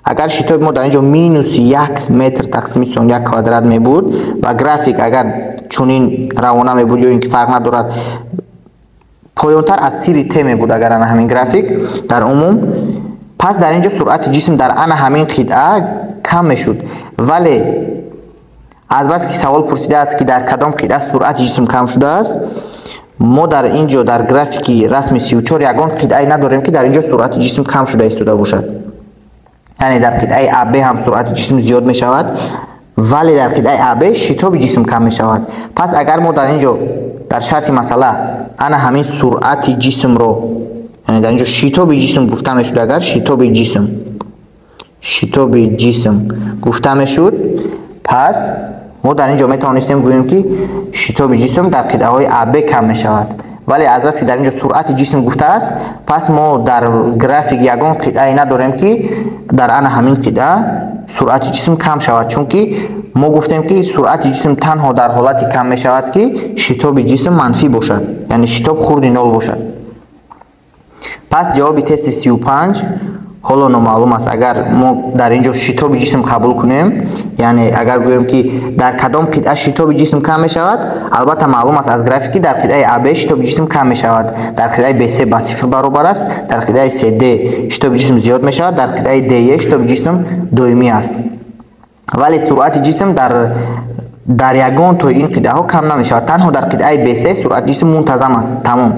Агар шитоби мо дар ин ҷо -1 метр тақсими сония квадрат мебуд ва график агар чунин равона мебуд, ё ин ки фарқ надорад, поёнтар аз тири Т мебуд, агар ана ҳамин график дар умум, пас дар ин ҷо суръати ҷисм дар ана ҳамин қитъа кам мешуд. Вале аз бас ки савол пурсидааст, ки дар кадом қитъа суръати ҷисм кам шудааст, мо дар ин ҷо дар графики расми 34 ягон қитъае надорем, ки дар ин ҷо суръати ҷисм кам шуда истода бошад. Яъне дар қитъаи АБ ҳам суръати ҷисм зиёд мешавад, вале дар қитъаи АБ шитоби ҷисм кам мешавад. Пас агар мо дар ин ҷо дар шарти масъала ана ҳамин суръати ҷисмро, яъне дар ин ҷо шитоби ҷисм гуфта мешуд, агар шитоби ҷисм гуфта мешуд, пас мо дар ин ҷо метавонистем гӯем, ки шитоби ҷисм дар қитъаҳои АБ кам мешавад. Вале аз бас ки дар ин ҷо суръати ҷисм гуфтааст, пас мо дар график ягон қитъае надорем, ки дар ана ҳамин қитъа суръати ҷисм кам шавад, чунки мо гуфтем, ки суръати ҷисм танҳо дар ҳолате кам мешавад, ки шитоби ҷисм манфӣ бошад, яъне шитоб хурди нол бошад. Пас ҷавоби тести 35 ҳоло номаълум аст. Агар мо дар ин ҷо шитоби ҷисм қабул кунем, яъне агар гӯем, ки дар кадом қитъа шитоби ҷисм кам мешавад, албатта маълум аст аз графики, дар қитъаи АБ шитоби ҷисм кам мешавад, дар қитъаи БС ба сифр баробар аст, дар қитъаи СД шитоби ҷисм зиёд мешавад, дар қитъаи ДЕ шитоби ҷисм доимӣ аст. Вале суръати ҷисм дар ягон тои ин қитъаҳо кам намешавад, танҳо дар қитъаи БС суръати ҷисм мунтазам аст, тамом.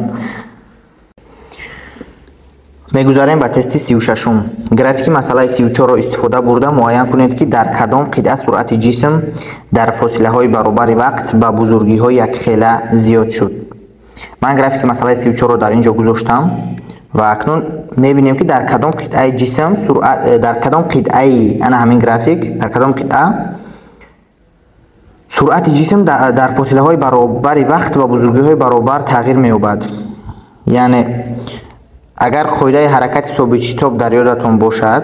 Мегузарем ба тести 36-ум. Графики масъалаи 34-ро истифода бурда, муайян кунед, ки дар кадом қитъа суръати ҷисм дар фосилаҳои баробари вақт ба бузургиҳои якхела зиёд шуд. Ман графики масъалаи 34-ро дар ин ҷо гузоштам ва акнун мебинем, ки дар кадом қитъаи ҷисм суръат, дар кадом қитъаи ана ҳамин график, дар кадом қитъа суръати ҷисм дар фосилаҳои баробари вақт ба бузургиҳои баробар тағйир меёбад. Яъне агар қоидаи ҳаракати собитшитоб дар ёдатон бошад,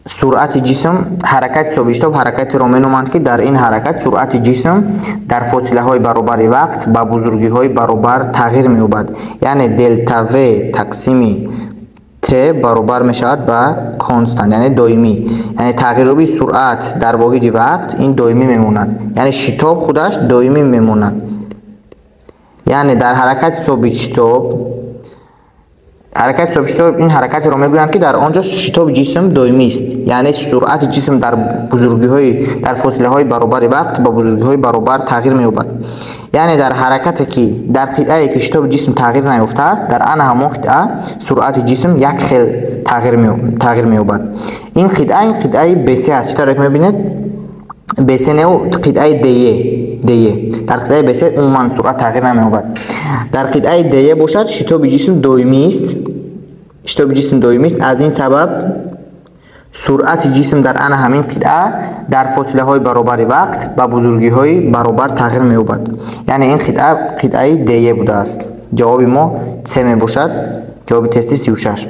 суръати ҷисм, ҳаракати собитшитоб ҳаракатеро меноманд, ки дар ин ҳаракат суръати ҷисм дар фосилаҳои баробари вақт ба бузургиҳои баробар тағйир меёбад. Яъне делта в тақсими т баробар мешавад ба констант, яъне доимӣ. Яъне тағйирёбии суръат дар воҳиди вақт ин доимӣ мемонад, яъне шитоб худаш доимӣ мемонад. Яъне дар ҳаракати собитшитоб, ҳаракати собитшитоб ин ҳаракатеро мегӯянд, ки дар он ҷо шитоби ҷисм доимист, яъне суръати ҷисм дар бузургиҳои, дар фосилаҳои баробари вақт ба бузургиҳои баробар тағйир меёбад. Яъне дар ҳаракате ки, дар қитъае ки шитоби ҷисм тағйир наёфтааст, дар ана ҳамон қитъа суръати ҷисм як хел тағйир меёбад. Ин қитъа, ин қитъаи БС аст. Чӣ тавре ки мебинед, БС неу, қитъаи ДЕ. Дар қитъаи БС умуман суръат тағйир намеёбад. Дар қитъаи ДЕ бошад, шитоби ҷисм доимист, шитоби ҷисм доимист. Аз ин сабаб суръати ҷисм дар ана ҳамин қитъа дар фосилаҳои баробари вақт ба бузургиҳои баробар тағйир меёбад. Яъне ин қитъа қитъаи ДЕ будааст. Ҷавоби мо С мебошад, ҷавоби тести 36.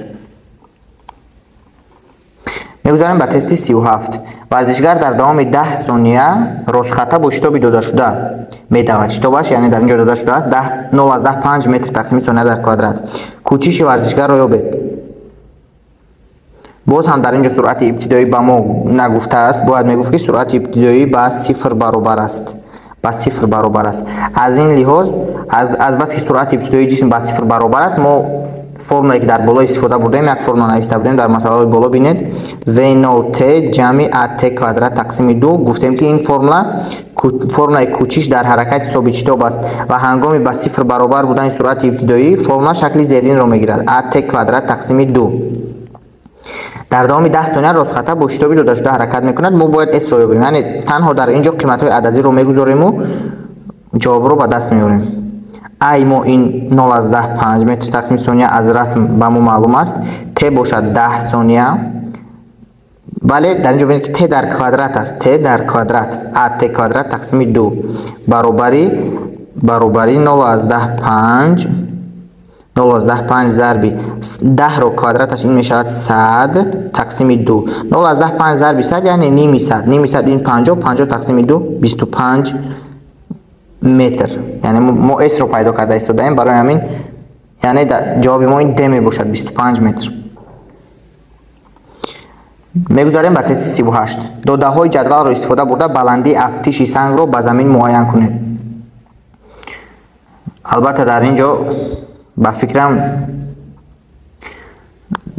Мегузарем ба тести 37. Варзишгар дар давоми 10 сония ростхата бо шитоби додашуда медавад. Шитобаш, яъне дар ин ҷо дода шудааст 0,5 метр тақсими сония дар квадрат. Кӯчиши варзишгарро ёбед. Боз ҳам дар ин ҷо суръати ибтидоӣ ба мо нагуфтааст. Бояд мегуфт, ки суръати ибтидоӣ ба сифр баробар аст, ба сифр баробар аст. Аз ин лиҳоз, аз бас ки суръати ибтидоии ҷисм ба сифр баробар аст, мо формулае, ки дар боло истифода бурдаем, як формула нависта будем дар масъалаҳои боло, бинед, v0 t ҷамъи at квадрат тақсими 2. Гуфтем, ки ин формула формулаи кӯчиш дар ҳаракати собитшитоб аст ва ҳангоми ба сифр баробар будани суръати ибтидоӣ формула шакли зеринро мегирад: at квадрат тақсими 2. Дар давоми 10 сония ростхата бо шитоби додашуда ҳаракат мекунад. Мо бояд S-ро ёбем. Яъне танҳо дар ин ҷо қиматҳои ададиро мегузориму ҷавобро ба даст меорем. А мо ин 0,5 метр тақсими сония аз расм ба мо маълум аст. Т бошад 10 сония. Вале дар ин ҷо бинед, ки т дар квадрат аст. Т дар квадрат, а т квадрат тақсими 2 баробари 0,5, 0,5 зарби 10-ро квадраташ ин мешавад 100 тақсими 2. 0,5 зарби 100 яъне ними 100. Ними 100 ин 50, 50 тақсими 2 25 метр. Яъне мо S-ро пайдо карда истодаем, барои ҳамин яъне ҷавоби мо ин D мебошад, 25 метр. Мегузарем ба тести 38. Додаҳои ҷадвалро истифода бурда баландии афтиши сангро ба замин муайян кунед. Албатта дар ин ҷо ба фикрам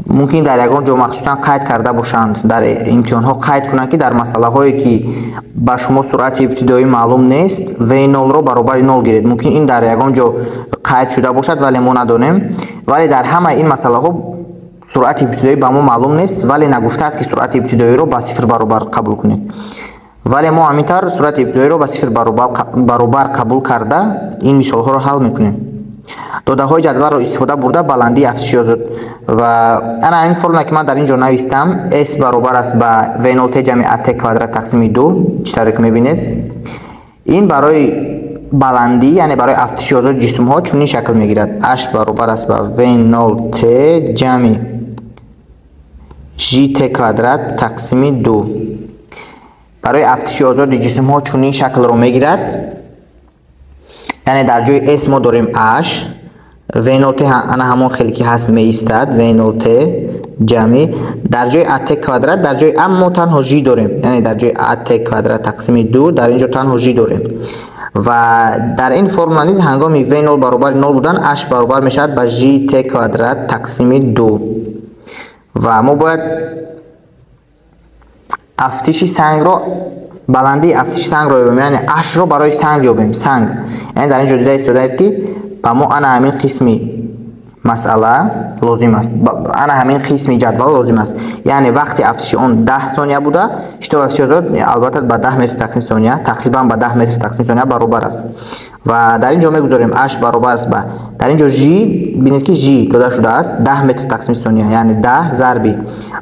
мумкин дар ягон ҷо махсусан қайд карда бошанд, дар имтиҳонҳо қайд кунанд, ки дар масъалаҳое ки ба шумо суръати ибтидоӣ маълум нест, V0-ро баробари 0 гиред. Мумкин ин дар ягон ҷо қайд шуда бошад, вале мо надонем. Вале дар ҳамаи ин масъалаҳо суръати ибтидоӣ ба мо маълум нест, вале нагуфтааст, ки суръати ибтидоиро ба сифр баробар қабул кунед. Вале мо ҳамин тавр суръати ибтидоиро ба сифр баробар қабул карда ин мисолҳоро ҳал мекунем. Додаҳои ҷадвалро истифода бурда баландии афтиши озод ва ана ин формула, ки ман дар ин ҷо навистам, S баробар аст ба V0 t ҷамъи at квадрат тақсими 2, чӣ тавре ки мебинед. Ин барои баландӣ, яъне барои афтиши озод ҷисмҳо чунин шакл мегирад. H баробар аст ба V0 t ҷамъи gt квадрат тақсими 2. Барои афтиши озоди ҷисмҳо чунин шаклро мегирад. Яъне дар ҷои S мо дорем H, V0 t ана ҳамон хеле ки ҳаст меистад, V0 t ҷамъи дар ҷои at квадрат, дар ҷои A мо танҳо J дорем, яъне дар ҷои at квадрат тақсими 2 дар ин ҷо танҳо J дорем. Ва дар ин формула низ ҳангоми V0 баробари 0 будан H баробар мешавад ба gt квадрат тақсими 2. Ва мо бояд афтиши сангро, баландии афтиши сангро ёбем, яъне H-ро барои санг ёбем, санг. Яъне дар ин ҷо дида истодаед, ки ба мо ана ҳамин қисми масъала лозим аст, ана ҳамин қисми ҷадвал лозим аст. Яъне вақти афтиши он 10 сония буда, шитоби афтиши озод албатта ба 10 метр тақсими сония, тақрибан ба 10 метр тақсими сония баробар аст. Ва дар ин ҷо мегузорем H баробар аст ба, дар ин ҷо J, бинед ки J дода шудааст 10 метр тақсими сония, яъне 10 зарби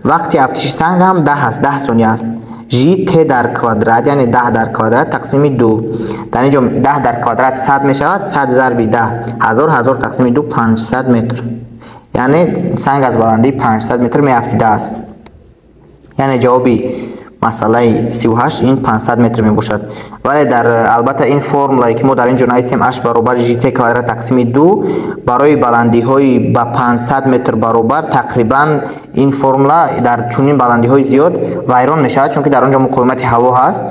вақти афтиши санг ҳам 10 аст, 10 сония аст. J t дар квадрат, яъне 10 дар квадрат тақсими 2. Дар ин ҷо 10 дар квадрат 100 мешавад, 100 зарби 10 1000, 1000 тақсими 2 500 метр. Яъне санг аз баландии 500 метр меафтидааст. Яъне ҷавоби масъалаи 38 ин 500 метр мебошад. Вале дар албатта ин формулае ки мо дар ин ҷо навистем H баробар gt квадрат тақсими 2 барои баландиҳои ба 500 метр баробар тақрибан ин формула дар чунин баландиҳои зиёд вайрон мешавад, чунки дар он ҷо муқовимати ҳаво ҳаст.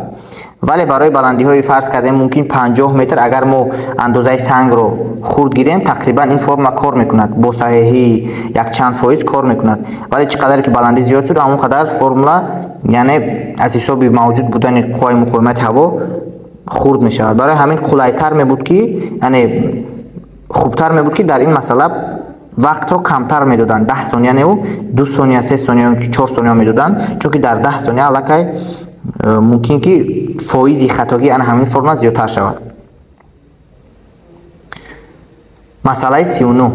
Вале барои баландиҳои фарз кардем мумкин 50 метр, агар мо андозаи сангро хурд гирем, тақрибан ин формула кор мекунад, бо саҳеҳии якчанд фоиз кор мекунад. Вале чӣ қадаре ки баландӣ зиёд шуд, ҳамон қадар формула яъне аз ҳисоби мавҷуд будани қувваи муқовимати ҳаво хурд мешавад. Барои ҳамин қулайтар мебуд ки, яъне хубтар мебуд ки дар ин масъала вақтро камтар медоданд, 10 сония не, 2 сония, 3 сония, 4 сония медоданд, чунки дар 10 сония аллакай мумкин ки фоизи хатогӣ ана ҳамин формула зиёдтар шавад. Масъалаи 39.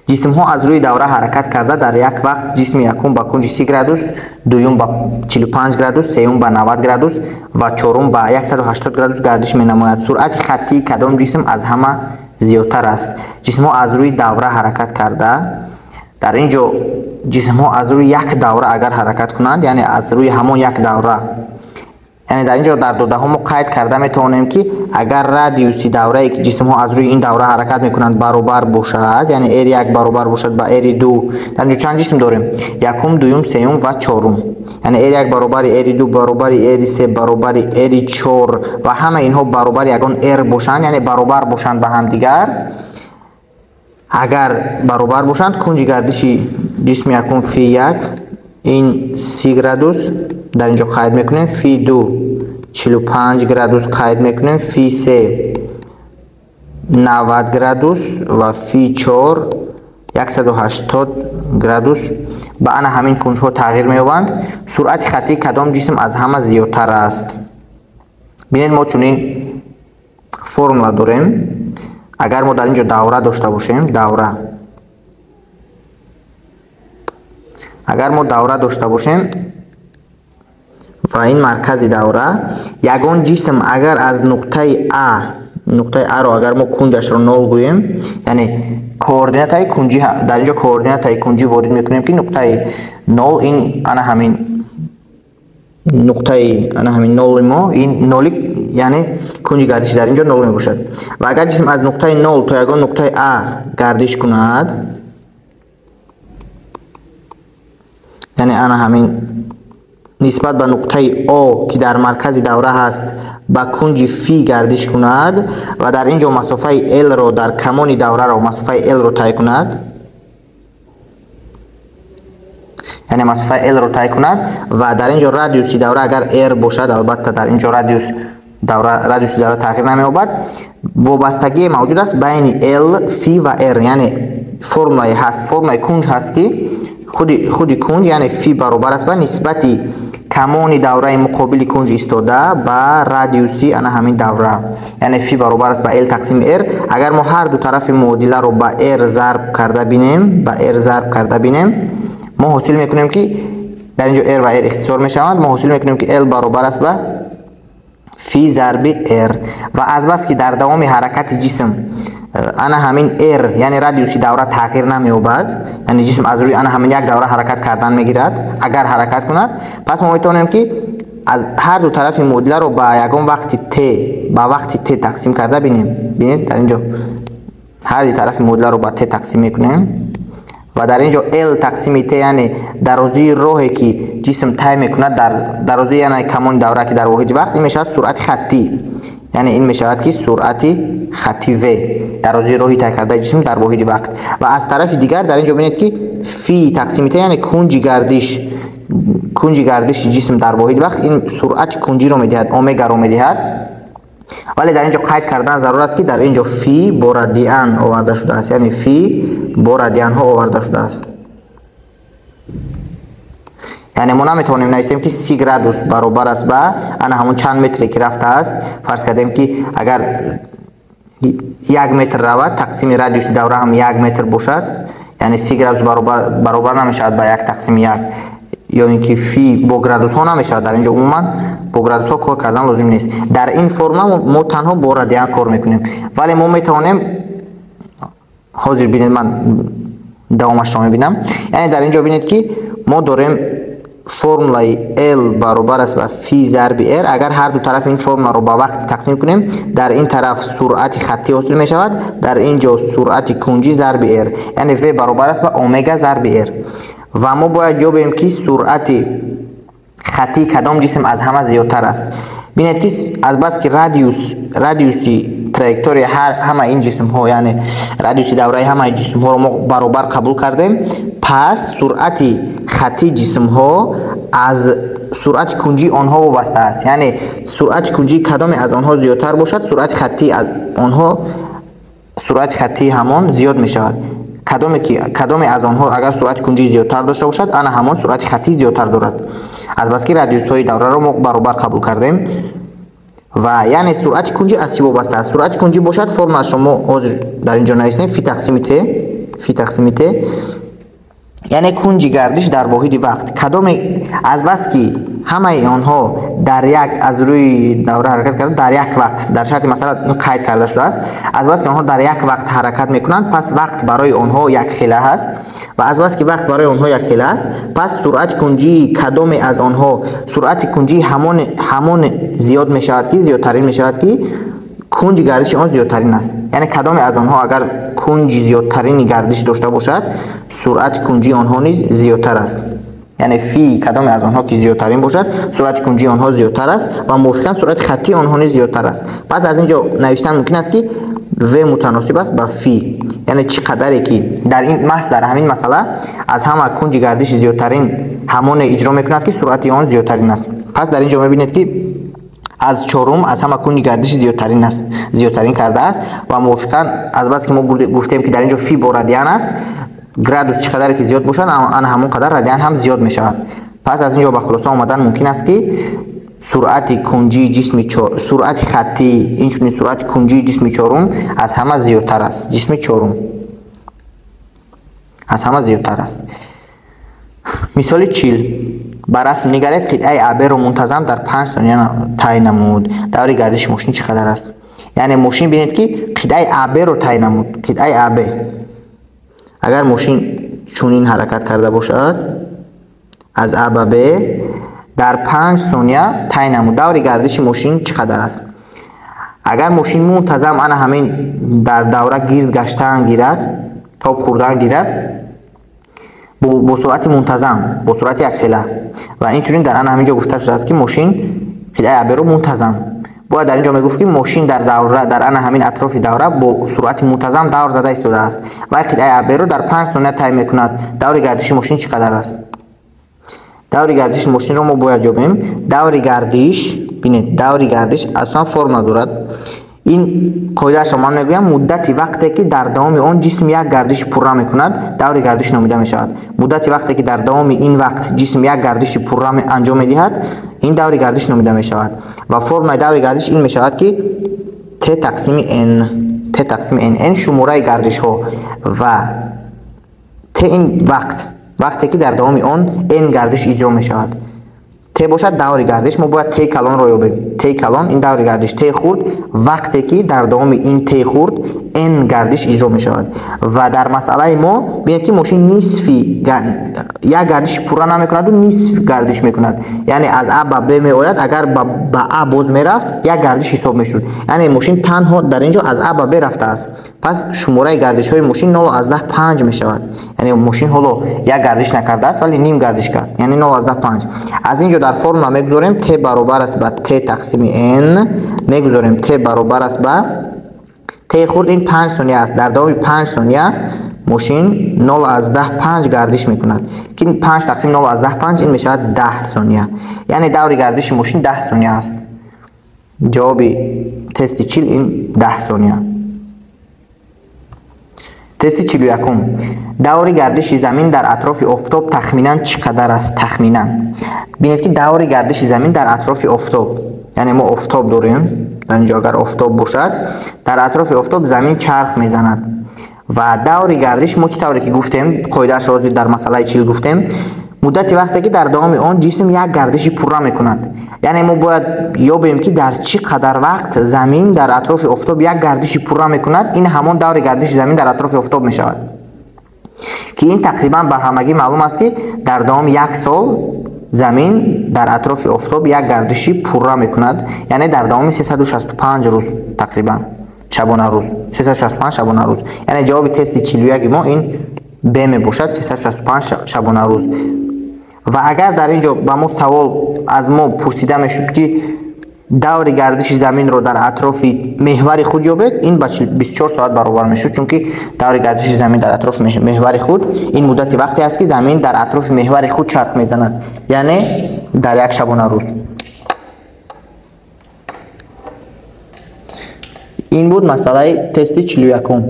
Ҷисмҳо аз рӯи давра ҳаракат карда дар як вақт ҷисми якум ба кунҷи 30 градус, дуюм ба 45 градус, сеюм ба 90 градус ва чорум ба 180 градус гардиш менамояд. Суръати хаттии кадом ҷисм аз ҳама зиёдтар аст? Ҷисмҳо аз рӯи давра ҳаракат карда, дар ин ҷо ҷисмҳо аз рӯи як давра агар ҳаракат кунанд, яъне аз рӯи ҳамон як давра, яъне дар ин ҷо дар додаҳо мо қайд карда метавонем, ки агар радиуси даврае ки ҷисмҳо аз рӯи ин давра ҳаракат мекунанд баробар бошад, яъне R1 баробар бошад ба R2, дар ин ҷо чанд ҷисм дорем? Якум, дуюм, сеюм ва чорум. Яъне R1 баробари R2 баробари R3 баробари R4 ва ҳама инҳо баробари ягон R бошанд, яъне баробар бошанд ба ҳамдигар. Агар баробар бошанд, кунҷи гардиши ҷисми якум фи 1 ин 30 градус, дар ин ҷо қайд мекунем, фи 2 45 градус қайд мекунем, фи 3 90 градус ва фи 4 180 градус ба ана ҳамин кунҷҳо тағйир меёбанд. Суръати хаттии кадом ҷисм аз ҳама зиёдтар аст? Бинед, мо чунин формула дорем. Агар мо дар ин ҷо давра дошта бошем, давра, агар мо давра дошта бошем ва ин маркази давра, ягон ҷисм агар аз нуқтаи А, нуқтаи А-ро агар мо кунҷашро нол гӯем, яъне координатаи кунҷӣ, дар ин ҷо координатаи кунҷӣ ворид мекунем, ки нуқтаи нол ин ана ҳамин нуқтаи ана ҳамин ноли мо, ин ноли, яъне кунҷи гардиши дар ин ҷо нол мебошад. Ва агар ҷисм аз нуқтаи нол то ягон нуқтаи А гардиш кунад, яъне ана ҳамин нисбат ба нуқтаи О, ки дар маркази давра ҳаст, ба кунҷи фи гардиш кунад ва дар ин ҷо масофаи L-ро дар камони давраро масофаи L-ро тай кунад, яъне масофаи L-ро тай кунад ва дар ин ҷо радиуси давра агар R бошад, албатта дар ин ҷо радиуси давра тағйир намеёбад. Вобастагие мавҷуд аст байни L, фи ва R, яъне формулае ҳаст, формулаи кунҷ ҳаст, ки худи кунҷ, яъне фи баробар аст ба нисбати камони давраи муқобили кунҷ истода ба радиуси ана ҳамин давра, яъне фи баробар аст ба L тақсими R. Агар мо ҳар ду тарафи муодиларо ба R зарб карда бинем, ба R зарб карда бинем, мо ҳосил мекунем, ки дар ин ҷо R ва R ихтисор мешаванд, мо ҳосил мекунем, ки L баробар аст ба фи зарби R. Ва азбаски дар давоми ҳаракати ҷисм ана ҳамин R, яъне радиуси давра тағйир намеёбад, яъне ҷисм аз рӯи ана ҳамин як давра ҳаракат кардан мегирад, агар ҳаракат кунад, пас мо метавонем, ки аз ҳар ду тарафи муодиларо ба ягон вақти t, ба вақти t тақсим карда бинем. Бинед, дар ин ҷо ҳар ду тарафи муодиларо ба t тақсим мекунем ва дар ин ҷо L тақсими t, яъне дарозии роҳе, ки ҷисм тай мекунад, дар дарозии, яъне камони давра, ки дар воҳиди вақт, ин мешавад суръати хаттӣ, яъне ин мешавад, ки суръати хатти v, дарозии роҳи тай кардаи ҷисм дар воҳиди вақт. Ва аз тарафи дигар дар ин ҷо бинед, ки фи тақсими t, яъне кунҷи гардиш, кунҷи гардиши ҷисм дар воҳиди вақт, ин суръати кунҷиро медиҳад, омегаро медиҳад. Вале дар ин ҷо қайд кардан зарур аст, ки дар ин ҷо фи бо радиан оварда шудааст, яъне фи бо радианҳо оварда шудааст. Яъне мо наметавонем нависем, ки 30 градус баробар аст ба ана ҳамон чанд метре, ки рафтааст. Фарз кардем, ки агар 1 метр равад, тақсими радиуси давра ҳам 1 метр бошад, яъне 30 градус баробар намешавад ба 1 тақсими 1, ё ин ки фи бо градусҳо намешавад. Дар ин ҷо умуман бо градусҳо кор кардан лозим нест. Дар ин форма мо танҳо бо радиан кор мекунем, вале мо метавонем, ҳозир бинед, ман давомашро мебинам. Яъне дар ин ҷо бинед, ки мо дорем формулаи L баробар аст ба фи зарби R. Агар ҳар ду тарафи ин формуларо ба вақт тақсим кунем, дар ин тараф суръати хаттӣ ҳосил мешавад, дар ин ҷо суръати кунҷӣ зарби R, яъне V баробар аст ба омега зарби R. Ва мо бояд ёбем, ки суръати хаттии кадом ҷисм аз ҳама зиёдтар аст. Бинед, ки азбаски радиуси траекторияи ҳама ин ҷисмҳо, яъне радиуси давраи ҳамаи ҷисмҳоро мо баробар қабул кардем, пас суръати хаттии ҷисмҳо аз суръати кунҷии онҳо вобаста аст. Яъне суръати кунҷии кадоме аз онҳо зиёдтар бошад, суръати хаттии аз онҳо, суръати хаттии ҳамон зиёд мешавад. Кадоме аз онҳо агар суръати кунҷӣ зиёдтар дошта бошад, ана ҳамон суръати хаттӣ зиёдтар дорад. Азбаски радиусҳои давраро мо баробар қабул кардем ва яъне суръати кунҷӣ аз чӣ вобаста аст? Суръати кунҷӣ бошад, формулашро мо ҳозир дар ин ҷо нависем: фи тақсими т, фи тақсими т, яъне кунҷи гардиш дар воҳиди вақт. Кадоме, азбаски ҳамаи онҳо дар як аз рӯи давра ҳаракат карда дар як вақт, дар шарти масъала ин қайд карда шудааст, азбаски онҳо дар як вақт ҳаракат мекунанд, пас вақт барои онҳо якхела ҳаст. Ва азбаски вақт барои онҳо якхела аст, пас суръати кунҷии кадоме аз онҳо, суръати кунҷии ҳамон зиёд мешавад, ки зиёдтарин мешавад, ки кунҷи гардиши он зиёдтарин аст. Яъне кадоме аз онҳо агар кунҷи зиёдтарини гардиш дошта бошад, суръати кунҷии онҳо низ зиёдтар аст. Яъне фи кадоме аз онҳо ки зиёдтарин бошад, суръати кунҷии онҳо зиёдтар аст ва мувофиқан суръати хаттии онҳо низ зиёдтар аст. Пас аз ин ҷо навиштан мумкин аст, ки v мутаносиб аст ба фи, яъне чӣ қадаре ки дар ин маҳз дар ҳамин масъала аз ҳама кунҷи гардиши зиёдтарин ҳамоне иҷро мекунад, ки суръати он зиёдтарин аст. Пас дар ин ҷо мебинед, ки аз чорум аз ҳама кунҷи гардиши зиёдтарин аст, зиёдтарин кардааст. Ва мувофиқан азбаски мо гуфтем, ки дар ин ҷо фи бо радиан аст, Градус чӣ қадаре ки зиёд бошад, ана ҳамон қадар радиан ҳам зиёд мешавад. Пас аз ин ҷо ба хулоса омадан мумкин аст, ки суръати кунҷии ҷисми суръати хаттӣ, инчунин суръати кунҷии ҷисми чорум аз ҳама зиёдтар аст. Ҷисми чорум аз ҳама зиёдтар аст. Мисоли 40. Ба расм нигаред, қитъаи АБ-ро мунтазам дар 5 сония тай намуд. Даври гардиши мошин чӣ қадар аст? Яъне мошин бинед, ки қитъаи АБ-ро тай намуд. Қитъаи АБ. Агар мошин чунин ҳаракат карда бошад, аз А ба Б дар 5 сония тай намуд. Даври гардиши мошин чӣ қадар аст? Агар мошин мунтазам ана ҳамин дар давра гирд гаштан гирад, тоб хӯрдан гирад, бо суръати мунтазам, бо суръати якхела, ва инчунин дар ана ҳамин ҷо гуфта шудааст, ки мошин қитъаи АБ-ро мунтазам. Бояд дар ин ҷо мегуфт, ки мошин дар давра, дар ана ҳамин атрофи давра бо суръати мунтазам давр зада истодааст ва қитъаи АБ-ро дар 5 сония тай мекунад. Даври гардиши мошин чӣ қадар аст? Даври гардиши мошинро мо бояд ёбем. Даври гардиш, бинед, даври гардиш аслан формула дорад. Ин қоидаашро ман мегӯям: муддати вақте ки дар давоми он ҷисм як гардиши пурра мекунад, даври гардиш номида мешавад. Муддати вақте ки дар давоми ин вақт ҷисм як гардиши пурра анҷом медиҳад, ин даври гардиш номида мешавад. Ва формулаи даври гардиш ин мешавад, ки т тақсими n, т тақсими n, n шумораи гардишҳо ва т ин вақт, вақте ки дар давоми он n гардиш иҷро мешавад. Т бошад даври гардиш, мо бояд т калонро ёбем. Т калон ин даври гардиш, т хурд вақте ки дар давоми ин т хурд n гардиш иҷро мешавад. Ва дар масъалаи мо бинед, ки мошин нисфи як гардиши пурра намекунаду нисф гардиш мекунад. Яъне аз А ба Б меояд, агар ба А боз мерафт, як гардиш ҳисоб мешуд. Яъне мошин танҳо дар ин ҷо аз А ба Б рафтааст. Пас шумораи гардишҳои мошин 0,5 мешавад. Яъне мошин ҳоло як гардиш накардааст, вале ним гардиш кард. Яъне 0,5. Аз ин ҷо дар формула мегузорем т баробар аст ба т тақсими n, мегузорем т баробар аст ба т хурд, ин 5 сония аст. Дар давоми 5 сония мошин 0,5 гардиш мекунад, ки 5 тақсим 0,5 ин мешавад 10 сония. Яъне даври гардиши мошин 10 сония аст. Ҷавоби тести 40 ин 10 сония. Тести 41. Даври гардиши замин дар атрофи офтоб тахминан чӣ қадар аст? Тахминан. Бинед, ки даври гардиши замин дар атрофи офтоб, яъне мо офтоб дорем, дар ин ҷо агар офтоб бошад, дар атрофи офтоб замин чарх мезанад. Ва даври гардиш мо чӣ тавре ки гуфтем, қоидаашро дар масъалаи 40 гуфтем, муддати вақте ки дар давоми он ҷисм як гардиши пурра мекунад. Яъне мо бояд ёбем, ки дар чӣ қадар вақт замин дар атрофи офтоб як гардиши пурра мекунад. Ин ҳамон даври гардиши замин дар атрофи офтоб мешавад, ки ин тақрибан ба ҳамагӣ маълум аст, ки дар давоми як сол замин дар атрофи офтоб як гардиши пурра мекунад, яъне дар давоми 365 рӯз, тақрибан шабонарӯз, 365 шабонарӯз. Яъне ҷавоби тести 41 мо ин Б мебошад, 365 шабонарӯз. Ва агар дар ин ҷо ба мо савол аз мо пурсида мешуд, ки даври гардиши заминро дар атрофи меҳвари худ ёбед, ин ба 24 соат баробар мешуд, чунки даври гардиши замин дар атрофи меҳвари худ ин муддати вақте аст, ки замин дар атрофи меҳвари худ чарх мезанад, яъне дар як шабонарӯз. Ин буд масъалаи тести 41.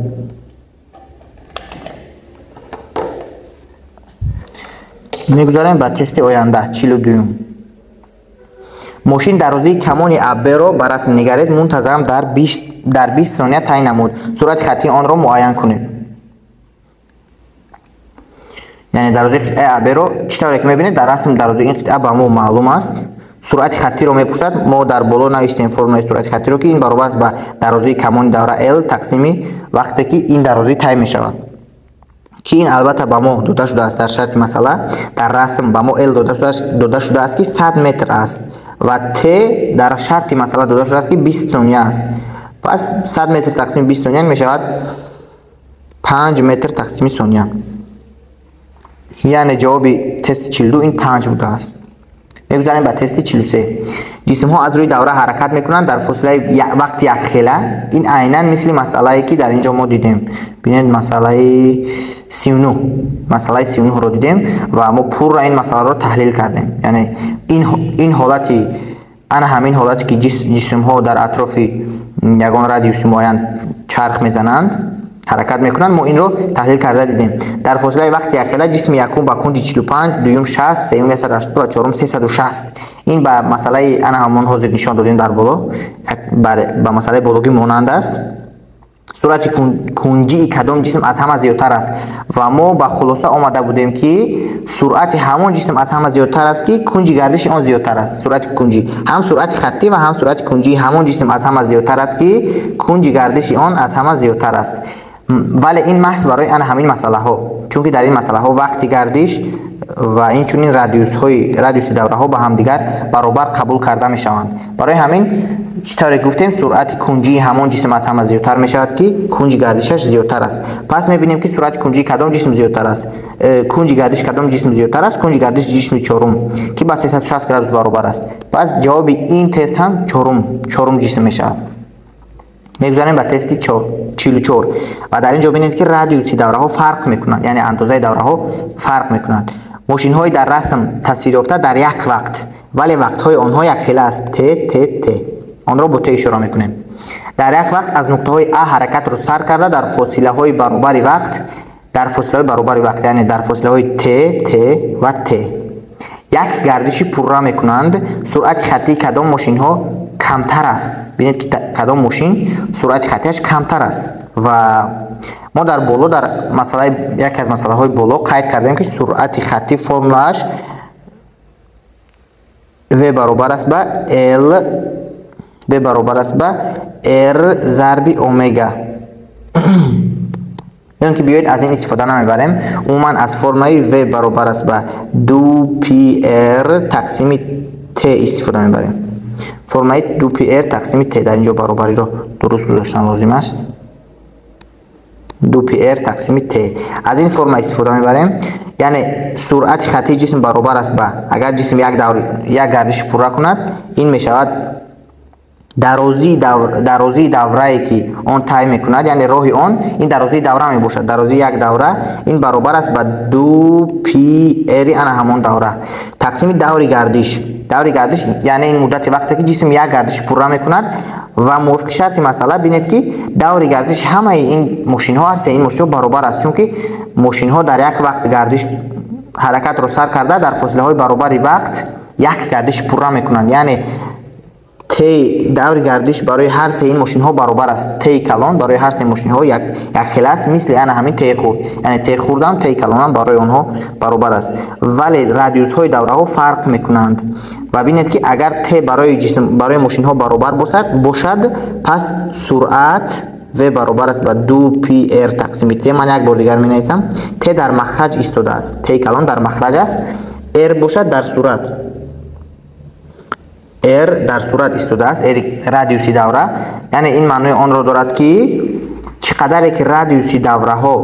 Мегузарем ба тести оянда, 42. Мошин дарозии камони АБ-ро ба расм нигаред, мунтазам дар 20 сония тай намуд. Суръати хаттии онро муайян кунед. Яъне дарозии қитъаи АБ-ро чӣ тавре ки мебинед, дар расм дарозии ин қитъа ба мо маълум аст. Суръати хаттиро мепурсад. Мо дар боло навиштем формулаи суръати хаттиро, ки ин баробар аст ба дарозии камони давра L тақсими вақте ки ин дарозӣ тай мешавад, ки ин албатта ба мо дода шудааст дар шарти масъала. Дар расм ба мо L дода шудааст, ки 100 метр аст, ва Т дар шарти масъала дода шудааст, ки 20 сония аст. Пас 100 метр тақсими 20 сония мешавад 5 метр тақсими сония. Яъне ҷавоби тести 42 ин 5 будааст. Мегузарем ба тести 43. Ҷисмҳо аз рӯи давра ҳаракат мекунанд дар фосилаи вақти якхела. Ин айнан мисли масъалае, ки дар ин ҷо мо дидем. Бинед, масъалаи 39, масъалаи 39-ро дидем ва мо пурра ин масъаларо таҳлил кардем. Яъне ин ҳолати, ана ҳамин ҳолате ки ҷисмҳо дар атрофи ягон радиуси муайян чарх мезананд, ҳаракат мекунанд. Мо инро таҳлил карда дидем. Дар фосилаи вақти якхела ҷисми якум ба кунҷи 45, дуюм 60, сеюм 180 ва чорум 360. Ин ба масъалаи ана ҳамон ҳозир нишон додем дар боло, ба масъалаи бологӣ монанд аст. Суръати кунҷии кадом ҷисм аз ҳама зиёдтар аст? Ва мо ба хулоса омада будем, ки суръати ҳамон ҷисм аз ҳама зиёдтар аст, ки кунҷи гардиши он зиёдтар аст. Суръати кунҷӣ, ҳам суръати хаттӣ ва ҳам суръати кунҷии ҳамон ҷисм аз ҳама зиёдтар аст, ки кунҷи гардиши он аз ҳама зиёдтар аст. Вале ин маҳз барои ана ҳамин масъалаҳо, чунки дар ин масъалаҳо вақти гардиш ва инчунин радиуси давраҳо ба ҳамдигар баробар қабул карда мешаванд. Барои ҳамин, чӣ тавре гуфтем, суръати кунҷии ҳамон ҷисм аз ҳама зиёдтар мешавад, ки кунҷи гардишаш зиёдтар аст. Пас мебинем, ки суръати кунҷии кадом ҷисм зиёдтар аст, кунҷи гардиш кадом ҷисм зиёдтар аст? Кунҷи гардиши ҷисми чорум, ки ба 360 градус баробар аст. Пас ҷавоби ин тест ҳам чорум ҷисм мешавад. Мегузарем ба тести 44 ва дар ин ҷо бинед, ки радиуси давраҳо фарқ мекунанд, яъне андозаи давраҳо фарқ мекунанд. Мошинҳои дар расм тасвир ёфта дар як вақт, вале вақтҳои онҳо якхела аст: т, т, т, онро бо т ишора мекунем. Дар як вақт аз нуқтаҳои а ҳаракатро сар карда, дар фосилаҳои баробари вақт, дар фосилаҳои баробари вақт, яъне дар фосилаҳои т, т ва т як гардиши пурра мекунанд. Суръати хаттии кадом мошинҳо камтар аст? Бинед, ки кадом мошин суръати хаттиаш камтар аст. Ва мо дар боло, дар масъалаи, яке аз масъалаҳои боло қайд кардем, ки суръати хаттӣ формулааш v баробар аст ба l, v баробар аст ба r зарби омега. Ё ки биёед, аз ин истифода намебарем, умуман аз формаи v баробар аст ба 2 пи r тақсими t истифода мебарем. Формаи 2 пи r тақсими t. Дар ин ҷо баробариро дуруст гузоштан лозим аст. 2 пи r тақсими t, аз ин форма истифода мебарем. Яъне суръати хаттии ҷисм баробар аст ба, агар ҷисм як давр, як гардиши пурра кунад, ин мешавад дарозии даврае, ки он тай мекунад, яъне роҳи он, ин дарозии давра мебошад. Дарозии як давра ин баробар аст ба 2 пи ри ана ҳамон давра тақсими даври гардиш. Даври гардиш, яъне ин муддати вақте, ки ҷисм як гардиши пурра мекунад. Ва мувофиқи шарти масъала, бинед, ки даври гардиши ҳамаи ин мошинҳо, ҳар се ин мошинҳо баробар аст, чунки мошинҳо дар як вақт гардиш ҳаракатро сар карда, дар фосилаҳои баробари вақт як гардиши пурра мекунанд. Яъне т даври гардиш барои ҳар се ин мошинҳо баробар аст. Т калон барои ҳар се мошинҳо якхела аст, мисли ана ҳамин т хурд, яъне т хурдам, т калонам барои онҳо баробар аст, вале радиусҳои давраҳо фарқ мекунанд. Ва бинед, ки агар т барои ҷисм, барои мошинҳо баробар бошад, пас суръат v баробар аст ба 2 пи r тақсими t. Ман як бор дигар менависам: т дар махраҷ истодааст, т калон дар махраҷ аст, r бошад дар сурат, r дар сурат истодааст, r радиуси давра. Яъне ин маънои онро дорад, ки чӣ қадаре ки радиуси давраҳо,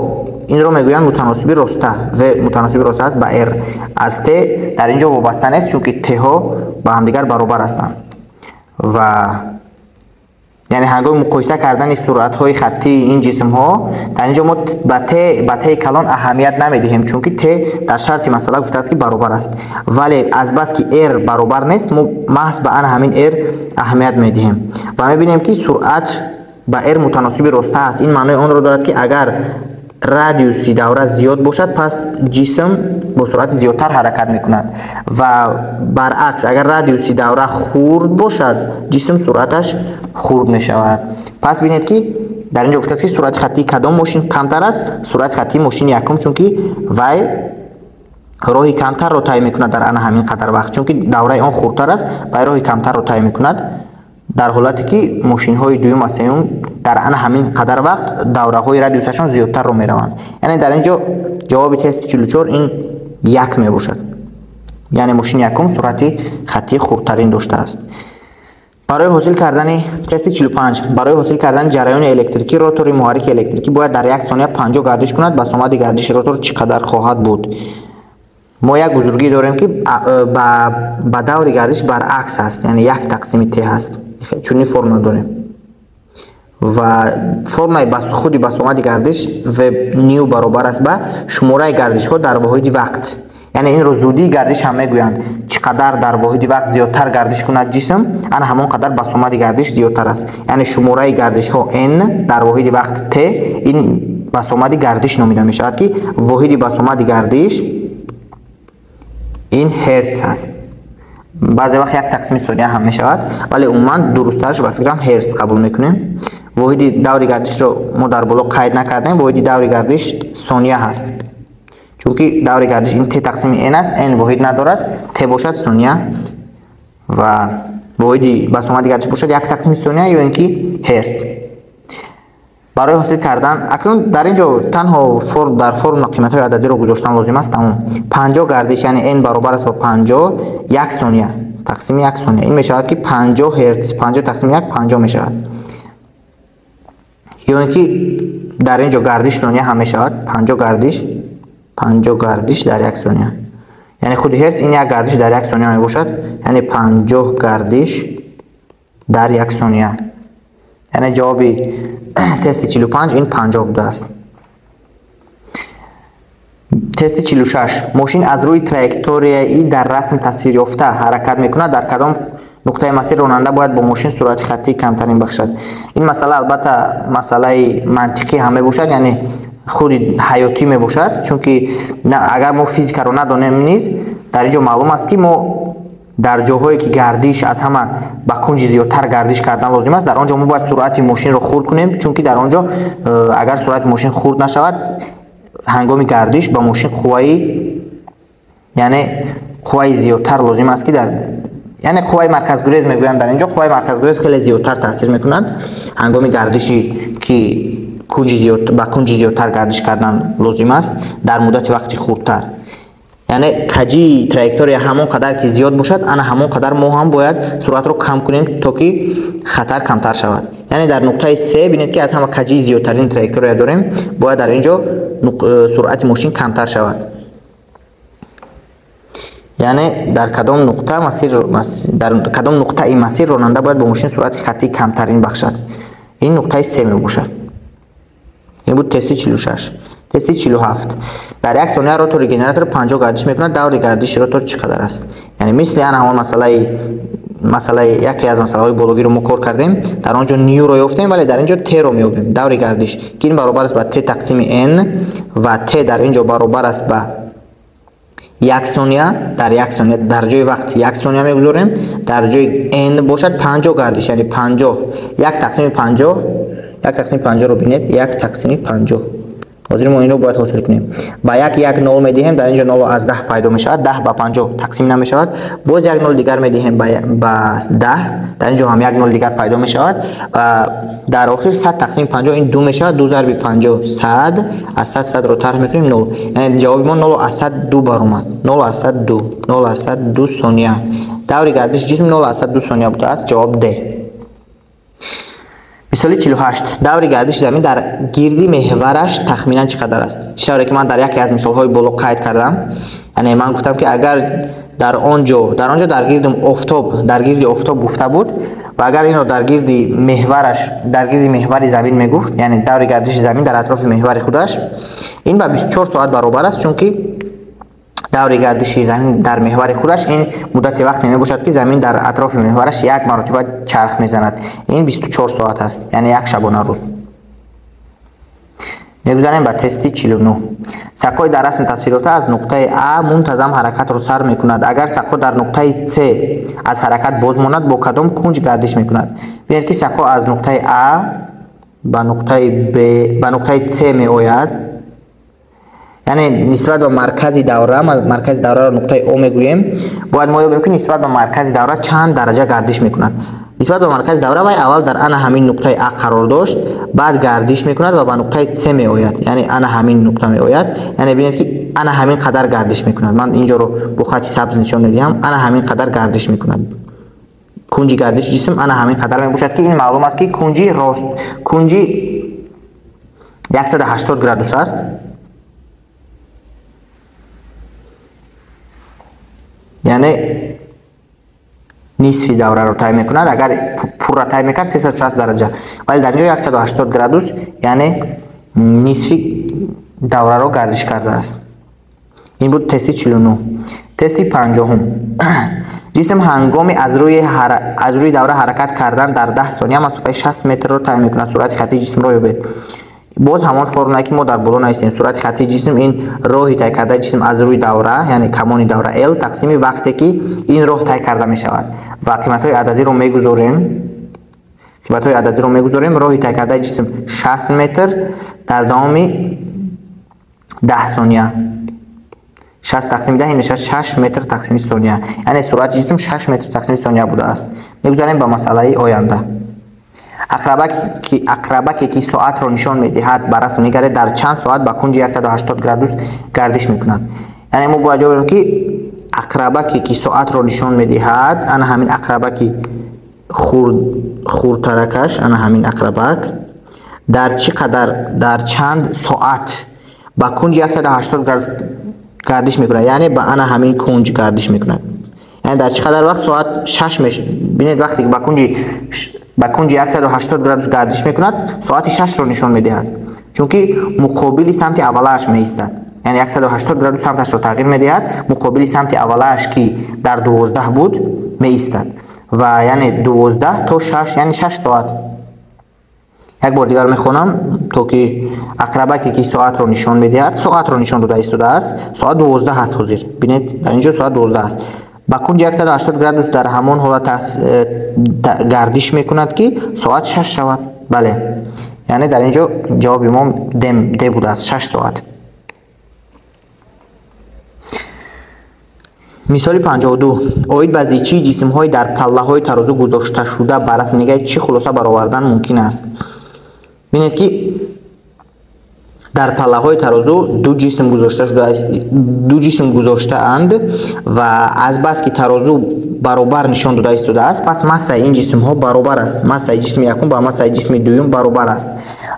инро мегӯянд мутаносиби роста, v мутаносиби роста аст ба r, аз t дар ин ҷо вобаста нест, чунки t-ҳо ба ҳамдигар баробар ҳастанд. Ва яъне ҳангоми муқоиса кардани суръатҳои хаттии ин ҷисмҳо дар ин ҷо мо ба т калон аҳамият намедиҳем, чунки т дар шарти масъала гуфтааст, ки баробар аст. Вале азбаски r баробар нест, мо маҳз ба ана ҳамин r аҳамият медиҳем ва мебинем, ки суръат ба r мутаносиби роста аст. Ин маънои онро дорад, ки агар радиуси давра зиёд бошад, пас ҷисм бо суръати зиёдтар ҳаракат мекунад ва баръакс, агар радиуси давра хурд бошад, ҷисм суръаташ хурд мешавад. Пас бинед, ки дар ин ҷо гуфтааст, ки суръати хаттии кадом мошин камтар аст? Суръати хаттии мошини якум, чунки вай роҳи камтарро тай мекунад дар ана ҳамин қадар вақт, чунки давраи он хурдтар аст, вай роҳи камтарро тай мекунад, дар ҳолате ки мошинҳои дуюм ва сеюм дар ана ҳамин қадар вақт давраҳои радиусашон зиёдтарро мераванд. Яъне дар ин ҷо ҷавоби тести 44 ин як мебошад, яъне мошини якум суръати хаттии хурдтарин доштааст. Барои ҳосил кардани тести 45: барои ҳосил кардани ҷараёни электрикӣ ротори муҳаррики электрикӣ бояд дар як сония 50 гардиш кунад. Басомади гардиши ротор чӣ қадар хоҳад буд? Мо як бузургӣ дорем, ки ба даври гардиш баръакс аст, яъне як тақсими т ҳаст. Чунин формула дорем ва формаи худи басомади гардиш в ню баробар аст ба шумораи гардишҳо дар воҳиди вақт, яъне инро зудии гардиш ҳам мегӯянд. Чӣ қадар дар воҳиди вақт зиёдтар гардиш кунад ҷисм, ана ҳамон қадар басомади гардиш зиёдтар аст. Яъне шумораи гардишҳо n дар воҳиди вақт t, ин басомади гардиш номида мешавад, ки воҳиди басомади гардиш ин ҳерц ҳаст. Баъзе вақт як тақсими сония ҳам мешавад, вале умуман дурусттараш ба фикрам ҳерц қабул мекунем. Воҳиди даври гардишро мо дар боло қайд накардем. Воҳиди даври гардиш сония ҳаст, чунки даври гардиш ин т тақсими n аст, n воҳид надорад, т бошад сония ва воҳиди басомади гардиш бошад як тақсими сония ё ин ки ҳерц. Барои ҳосил кардан акнун дар ин ҷо танҳо дар формула қиматҳои ададиро гузоштан лозим аст. Тамом. 50 гардиш, яъне n баробар аст ба 50 як сония тақсими як сония, ин мешавад ки 50 ҳерц, 50 тақсими 1 50 мешавад. Ё ин ки дар ин ҷо гардиш сония ҳам мешавад, 50 гардиш, 50 гардиш дар як сония, яъне худи ҳерц ин як гардиш дар як сония мебошад, яъне 50 гардиш дар як сония. Яъне ҷавоби тести 45 ин 50 будааст. Тести 46. Мошин аз рӯи траекторияи дар расм тасвир ёфта ҳаракат мекунад. Дар кадом нуқтаи масир ронанда бояд бо мошин суръати хаттии камтарин бахшад? Ин масъала албатта масъалаи мантиқӣ ҳам мебошад, яъне худи ҳаётӣ мебошад, чунки агар мо физикаро надонем низ дар ин ҷо маълум аст, ки мо дар ҷоҳое ки гардиш аз ҳама ба кунҷи зиёдтар гардиш кардан лозим аст, дар он ҷо мо бояд суръати мошинро хурд кунем, чунки дар он ҷо агар суръати мошин хурд нашавад, ҳангоми гардиш ба мошин қувваи, яъне қувваи зиёдтар лозим аст, ки дар, яъне қувваи марказгурез мегӯянд, дар ин ҷо қувваи марказгурез хеле зиёдтар таъсир мекунад ҳангоми гардиши ки кунҷи зиёд ба кунҷи зиёдтар гардиш кардан лозим аст дар муддати вақти хурдтар. Яъне каҷии траектория ҳамон қадар ки зиёд бошад, ана ҳамон қадар мо ҳам бояд суръатро кам кунем, то ки хатар камтар шавад. Яъне дар нуқтаи се бинед ки аз ҳама каҷии зиёдтарин траектория дорем, бояд дар ин ҷо суръати мошин камтар шавад. Яъне дар кадом нуқта масир, дар кадом нуқтаи масир ронанда бояд бо мошин суръати хаттии камтарин бахшад? Ин нуқтаи се мебошад. Ин буд тести 46. Тести 47. Дар як сония ротори генератор 50 гардиш мекунад. Даври гардиши ротор чӣ қадар аст? Яъне мисли ана ҳамон масъалаи яке аз масъалаҳои бологиро мо кор кардем, дар он ҷо нюро ёфтем, вале дар ин ҷо т-ро меёбем. Даври гардиш ки ин баробар аст ба т тақсими n ва т дар ин ҷо баробар аст ба як сония, дар як сония дар ҷои вақт як сония мегузорем, дар ҷои n бошад 50 гардиш, яъне 50 як тақсими 50, як тақсими 50-ро бинед, як тақсими 50. Ҳозир мо инро бояд ҳосил кунем. Ба як як нол медиҳем, дар ин ҷо нолу аз 10 пайдо мешавад, 10 ба 50 тақсим намешавад. Боз як нол дигар медиҳем ба 10, дар ин ҷо ҳам як нол дигар пайдо мешавад ва дар охир 100 тақсими 50 ин 2 мешавад, 2 зарби 50 100, аз 100 100-ро тарҳ мекунем 0. Яъне ҷавоби мо 0 аз 102 баромад. 0 аз 102, 0 аз 102 сония. Даври гардиши ҷисм 0 аз 102 сония будааст. Ҷавоб Д. Мисоли 48. Даври гардиши замин дар гирди меҳвараш тахминан чӣ қадар аст? Чӣ тавре ки ман дар яке аз мисолҳои боло қайд кардам, яъне ман гуфтам ки агар дар он ҷо дар гирди офтоб, дар гирди офтоб гуфта буд ва агар инро дар гирди меҳвараш, дар гирди меҳвари замин мегуфт, яъне даври гардиши замин дар атрофи меҳвари худаш, ин ба 24 соат баробар аст, чунки даври гардиши замин дар меҳвари худаш ин муддати вақте мебошад, ки замин дар атрофи меҳвараш як маротиба чарх мезанад. Ин 24 соат аст, яъне як шабонарӯз. Мегузарем ба тести 49. Сақои дар расм тасвирёфта аз нуқтаи А мунтазам ҳаракатро сар мекунад. Агар сақо дар нуқтаи С аз ҳаракат боз монад, бо кадом кунҷ гардиш мекунад? Бинед ки сақо аз нуқтаи А ба нуқтаи Б, ба нуқтаи С меояд. Яъне нисбат ба маркази давра, маркази давраро нуқтаи О мегӯем, бояд мо ёбем ки нисбат ба маркази давра чанд дараҷа гардиш мекунад. Нисбат ба маркази давра вай аввал дар ана ҳамин нуқтаи А қарор дошт, баъд гардиш мекунад ва ба нуқтаи С меояд. Яъне ана ҳамин нуқта меояд. Яъне бинед ки ана ҳамин қадар гардиш мекунад. Ман инҷоро бо хати сабз нишон медиҳам. Ана ҳамин қадар гардиш мекунад. Кунҷи гардиши ҷисм ана ҳамин қадар мебошад, ки ин маълум аст ки кунҷи рост, кунҷи 180 градус аст. Яъне нисфи давраро тай мекунад. Агар пурра тай мекард 360 дараҷа, вале дар ин ҷо 180 градус, яъне нисфи давраро гардиш кардааст. Ин буд тести 49. Тести 50. Ҷисм ҳангоми аз рӯи давра ҳаракат кардан дар 10 сония масофаи 60 метрро тай мекунад. Суръати хаттии ҷисмро ёбед. Боз ҳамон формулае ки мо дар боло навистем, суръати хаттии ҷисм ин роҳи тай кардаи ҷисм аз рӯи давра, яъне камони давра L тақсими вақте ки ин роҳ тай карда мешавад. Ва қиматҳои ададиро мегузорем. Қиматҳои ададиро мегузорем. Роҳи тай кардаи ҷисм 60 метр дар давоми 10 сония. 60 тақсими 10 ин мешавад 6 метр тақсими сония. Яъне суръати ҷисм 6 метр тақсими сония будааст. Мегузарем ба масъалаи оянда. Ақрабаке ки соатро нишон медиҳад ба расм нигаред, дар чанд соат ба кунҷи 180 градус гардиш мекунад. Яъне мо бояд ёбем ки ақрабаке ки соатро нишон медиҳад, ана ҳамин ақрабаки хурдтаракаш, ана ҳамин ақрабак дар чӣ қадар, дар чанд соат ба кунҷи 180 градус гардиш мекунад, яъне ба ана ҳамин кунҷ гардиш мекунад. Яъне дар чӣ қадар вақт соат 6 мешавад. Бинед, вақте ки ба кунҷи 180 градус гардиш мекунад, соати 6-ро нишон медиҳад, чунки муқобили самти аввалааш меистад. Яъне 180 градус самташро тағйир медиҳад, муқобили самти аввалааш ки дар 12 буд меистад. Ва яъне 12 то 6, яъне 6 соат. Як бор дигар мехонам, то ки ақрабаке ки соатро нишон медиҳад, соатро нишон дода истодааст, соат 12 аст ҳозир. Бинед, дар инҷо соат 12 аст. Ба кунҷи 180 градус дар ҳамон ҳолат гардиш мекунад ки соат 6 шавад. Бале, яъне дар инҷо ҷавоби мо Д будааст, 6 соат. Мисоли 52. Оид ба зичии ҷисмҳои дар паллаҳои тарозу гузошташуда ба расм нигаред, чӣ хулоса баровардан мумкин аст? Бинед ки дар паллаҳои тарозу ду ҷисм гузошта шудааст, ду ҷисм гузоштаанд ва азбаски тарозу баробар нишон дода истодааст, пас массаи ин ҷисмҳо баробар аст. Массаи ҷисми якум ба массаи ҷисми дуюм баробар аст.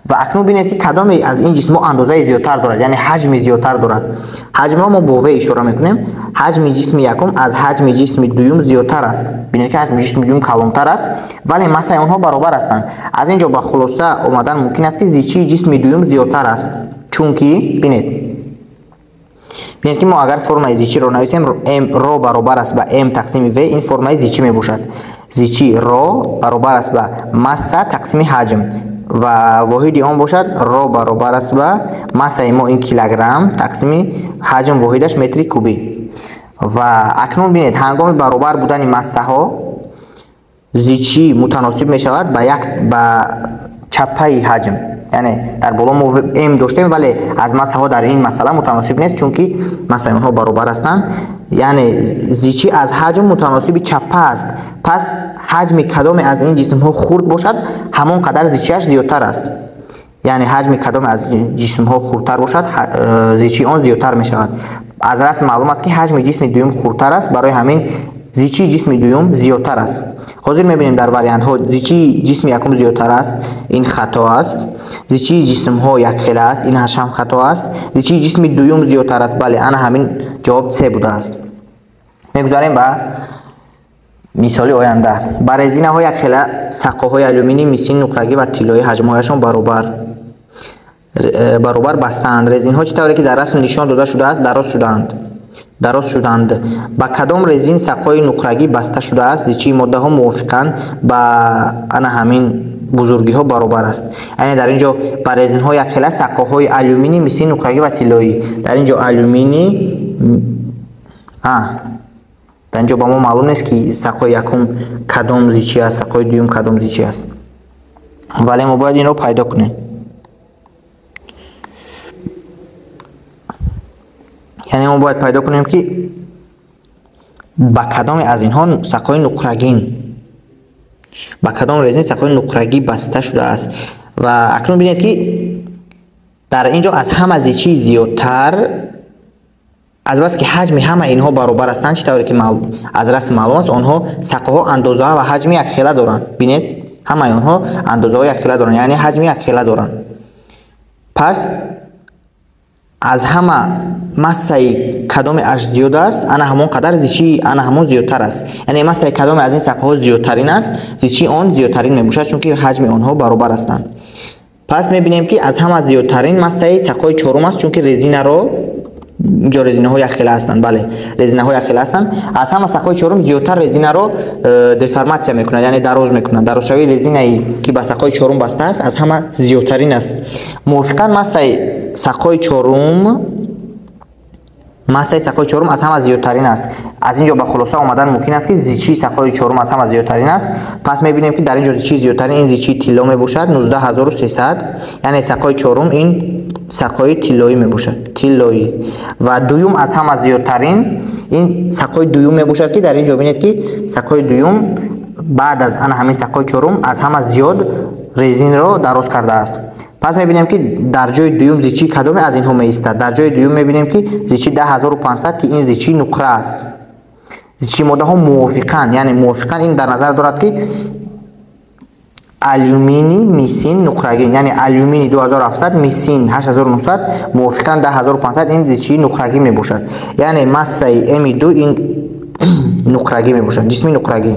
Ва акнун бинед ки кадоме аз ин ҷисмҳо андозаи зиёдтар дорад, яъне ҳаҷми зиёдтар дорад. Ҳаҷмро мо бо В ишора мекунем. Ҳаҷми ҷисми якум аз ҳаҷми ҷисми дуюм зиёдтар аст. Бинед ки ҳаҷми ҷисми дуюм калонтар аст, вале массаи онҳо баробар ҳастанд. Аз ин ҷо ба хулоса омадан мумкин аст ки зичии ҷисми дуюм зиёдтар аст. Чунки бинед ки мо агар формаи зичиро нависем, М ро баробар аст ба М тақсими В, ин формаи зичӣ мебошад. Зичӣ ро баробар аст ба масса тақсими ҳаҷм ва воҳиди он бошад ро баробар аст ба массаи мо ин килограмм тақсими ҳаҷм, воҳидаш метри кубӣ. Ва акнун бинед, ҳангоми баробар будани массаҳо зичӣ мутаносиб мешавад ба як ба чаппаи ҳаҷм. Яъне дар боло мо М доштем, вале аз массаҳо дар ин масъала мутаносиб нест, чунки массаи онҳо баробар ҳастанд. Яъне зичӣ аз ҳаҷм мутаносиби чаппа аст. Пас ҳаҷми кадоме аз ин ҷисмҳо хурд бошад, ҳамон қадар зичиаш зиёдтар аст. Яъне ҳаҷми кадоме аз ҷисмҳо хурдтар бошад, зичии он зиёдтар мешавад. Аз расм маълум аст ки ҳаҷми ҷисми дуюм хурдтар аст, барои ҳамин зичии ҷисми дуюм зиёдтар аст. Ҳозир мебинем дар вариантҳо зичии ҷисми якум зиёдтар аст, ин хато аст. Зичии ҷисмҳо якхела аст, ин ҳам хато аст. Зичии ҷисми дуюм зиёдтар аст, бале, ана ҳамин ҷавоб С будааст. Мегузарем ба мисоли оянда. Ба резинаҳо якхела сақоҳои алюминий, мисин, нуқрагӣ ва тиллоӣ ҳаҷмҳояшон баробар бастаанд. Резинҳо чӣ тавре ки дар расм нишон дода шудааст, дароз шуданд. Ба кадом резин сақои нуқрагӣ баста шудааст, зичии моддаҳо мувофиқан ба ана ҳамин бузургиҳо баробар аст. Яъне дар ин ҷо ба резинҳо якхела сақоҳои алюминий, мисин, нуқрагӣ ва тиллоӣ. Дар ин ҷо алюминий, дар ин ҷо ба мо маълум нест ки сақои якум кадом зичӣ аст, сақои дуюм кадом зичӣ аст, вале мо бояд инро пайдо кунем. Яъне мо бояд пайдо кунем ки ба кадоме аз инҳо сақои нуқрагин, ба кадом резин сақои нуқрагӣ баста шудааст. Ва акнун бинед ки дар ин ҷо аз ҳама зичии зиёдтар, азбаски ҳаҷми ҳама инҳо баробар ҳастанд, чӣ тавре ки аз расм маълум аст, онҳо сақоҳо андозаҳо ва ҳаҷми якхела доранд. Бинед, ҳамаи онҳо андозаҳо якхела доранд, яъне ҳаҷми якхела доранд. Пас аз ҳама массаи кадоме аш зиёд аст, ана ҳамон қадар зичии ана ҳамон зиёдтар аст. Яъне массаи кадоме аз ин сақоҳо зиёдтарин аст, зичии он зиёдтарин мебошад, чунки ҳаҷми онҳо баробар ҳастанд. Пас мебинем ки аз ҳама зиёдтарин массаи сақои чорум аст, чунки резинаро Инҷо резинаҳо якхела ҳастанд. Бале, резинаҳо якхела ҳастанд. Аз ҳама сақои чорум зиёдтар резинаро деформатсия мекунад, яъне дароз мекунад. Дарозшавии резинае ки ба сақои чорум баста аст, аз ҳама зиёдтарин аст. Мувофиқан массаи сақои чорум, массаи сақои чорум аз ҳама зиёдтарин аст. Аз ин ҷо ба хулоса омадан мумкин аст, ки зичии сақои чорум аз ҳама зиёдтарин аст. Пас мебинем, ки дар ин ҷо зичии зиёдтарин ин зичии тилло мебошад, 19300. Яъне сақои чорум ин сақои тиллоӣ мебошад, тиллоӣ. Ва дуюм аз ҳама зиёдтарин ин сақои дуюм мебошад, ки дар ин ҷо бинед, ки сақои дуюм баъд аз ана ҳамин сақои чорум аз ҳама зиёд резинро дароз кардааст. Пас мебинем, ки дар ҷои дуюм зичии кадоме аз инҳо меистад. Дар ҷои дуюм мебинем, ки зичии 10500, ки ин зичии нуқра аст. Зичии моддаҳо мувофиқан, яъне мувофиқан ин дар назар дорад, ки алюминий, мисин, нуқрагин, яъне алюминий 2700, мисин 8900, мувофиқан 10500 ин зичии нуқрагин мебошад. Яъне массаи М2 ин нуқрагӣ мебошад, ҷисми нуқрагӣ,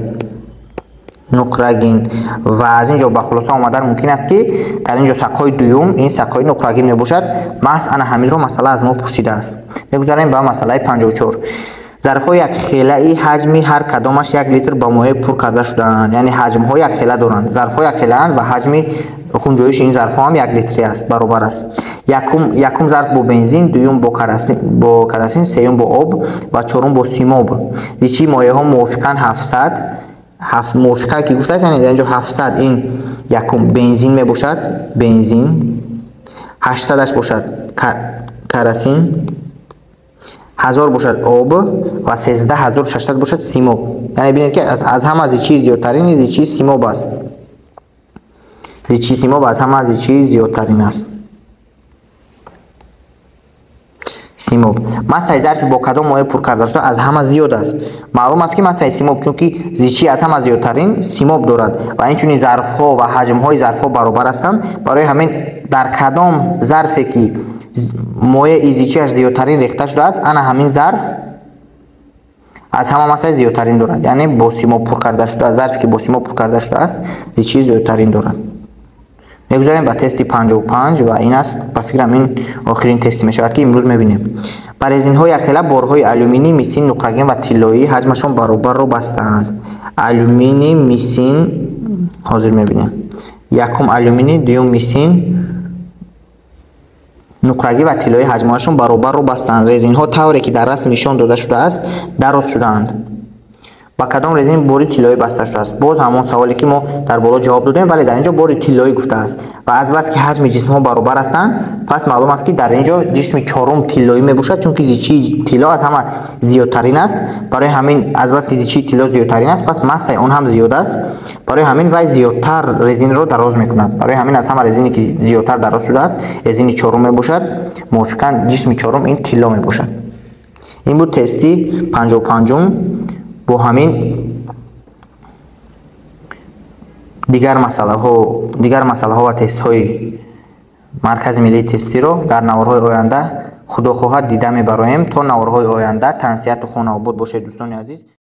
нуқрагин. Ва аз ин ҷо ба хулоса омадан мумкин аст, ки дар ин ҷо сақои дуюм ин сақои нуқрагин мебошад. Маҳз ана ҳаминро масъала аз мо пурсидааст. Мегузарем ба масъалаи 54. Зарфҳои якхелаи ҳаҷми ҳар кадомаш 1 литр ба моеъ пур карда шудаанд. Яъне ҳаҷмҳо якхела доранд, зарфҳо якхелаанд ва ҳаҷми хунҷоиши ин зарфҳо ҳам 1 литрӣ аст, баробар аст. Якум зарф бо бензин, дуюм бо керосин, сеюм бо об ва чорум бо симоб. Зичии моеъҳо мувофиқан 700. Мувофиқан ки гуфтааст, яъне дар инҷо 700 ин якум бензин мебошад, бензин, 800-аш бошад керосин, 1000 бошад об ва 13600 бошад симоб. Яъне бинед, ки аз ҳама зичии зиёдтарин зичии симоб аст. Зичии симоб аз ҳама зичии зиёдтарин аст. Симоб. Массаи зарфи бо кадом моеъ пур карда шуда аз ҳама зиёд аст? Маълум аст, ки массаи симоб, чунки зичии аз ҳама зиёдтарин симоб дорад ва инчунин зарфҳо ва ҳаҷмҳои зарфҳо баробар ҳастанд. Барои ҳамин дар кадом зарфе ки моеи зичиаш зиёдтарин рехта шудааст, ана ҳамин зарф аз ҳама массаи зиёдтарин дорад. Яъне бо симоб пур карда шуда, зарфе ки бо симоб пур карда шудааст, зичии зиёдтарин дорад. Мегузарем ба тести 55 ва ин аст, ба фикрам, ин охирин тесте мешавад, ки имрӯз мебинем. Ба резинҳои якхела борҳои алюминий, мисин, нуқрагин ва тиллоӣ ҳаҷмашон баробарро бастаанд. Алюминий, мисин, ҳозир мебинем. Якум алюминий, дуюм мисин, нуқрагӣ ва тиллоӣ ҳаҷмҳояшон баробарро бастаанд. Резинҳо тавре ки дар расм нишон дода шудааст, дароз шудаанд. Ба кадом резин бори тиллоӣ баста шудааст? Боз ҳамон саволе, ки мо дар боло ҷавоб додем, вале дар ин ҷо бори тиллоӣ гуфтааст. Ва азбаски ҳаҷми ҷисмҳо баробар ҳастанд, пас маълум аст, ки дар ин ҷо ҷисми чорум тиллоӣ мебошад, чунки зичии тилло аз ҳама зиёдтарин аст. Барои ҳамин, азбаски зичии тилло зиёдтарин аст, пас массаи он ҳам зиёд аст. Барои ҳамин вай зиёдтар резинро дароз мекунад. Барои ҳамин аз ҳама резине ки зиёдтар дароз шудааст, резини чорум мебошад. Мувофиқан ҷисми чорум ин тилло мебошад. Ин буд тести 55-ум. Бо ҳамин дигар масъалаҳо ва тестҳои Маркази миллии тестиро дар наворҳои оянда, худо хоҳад, дида мебароем. То наворҳои оянда тансиҳату хонаобод бошед, дӯстони азиз.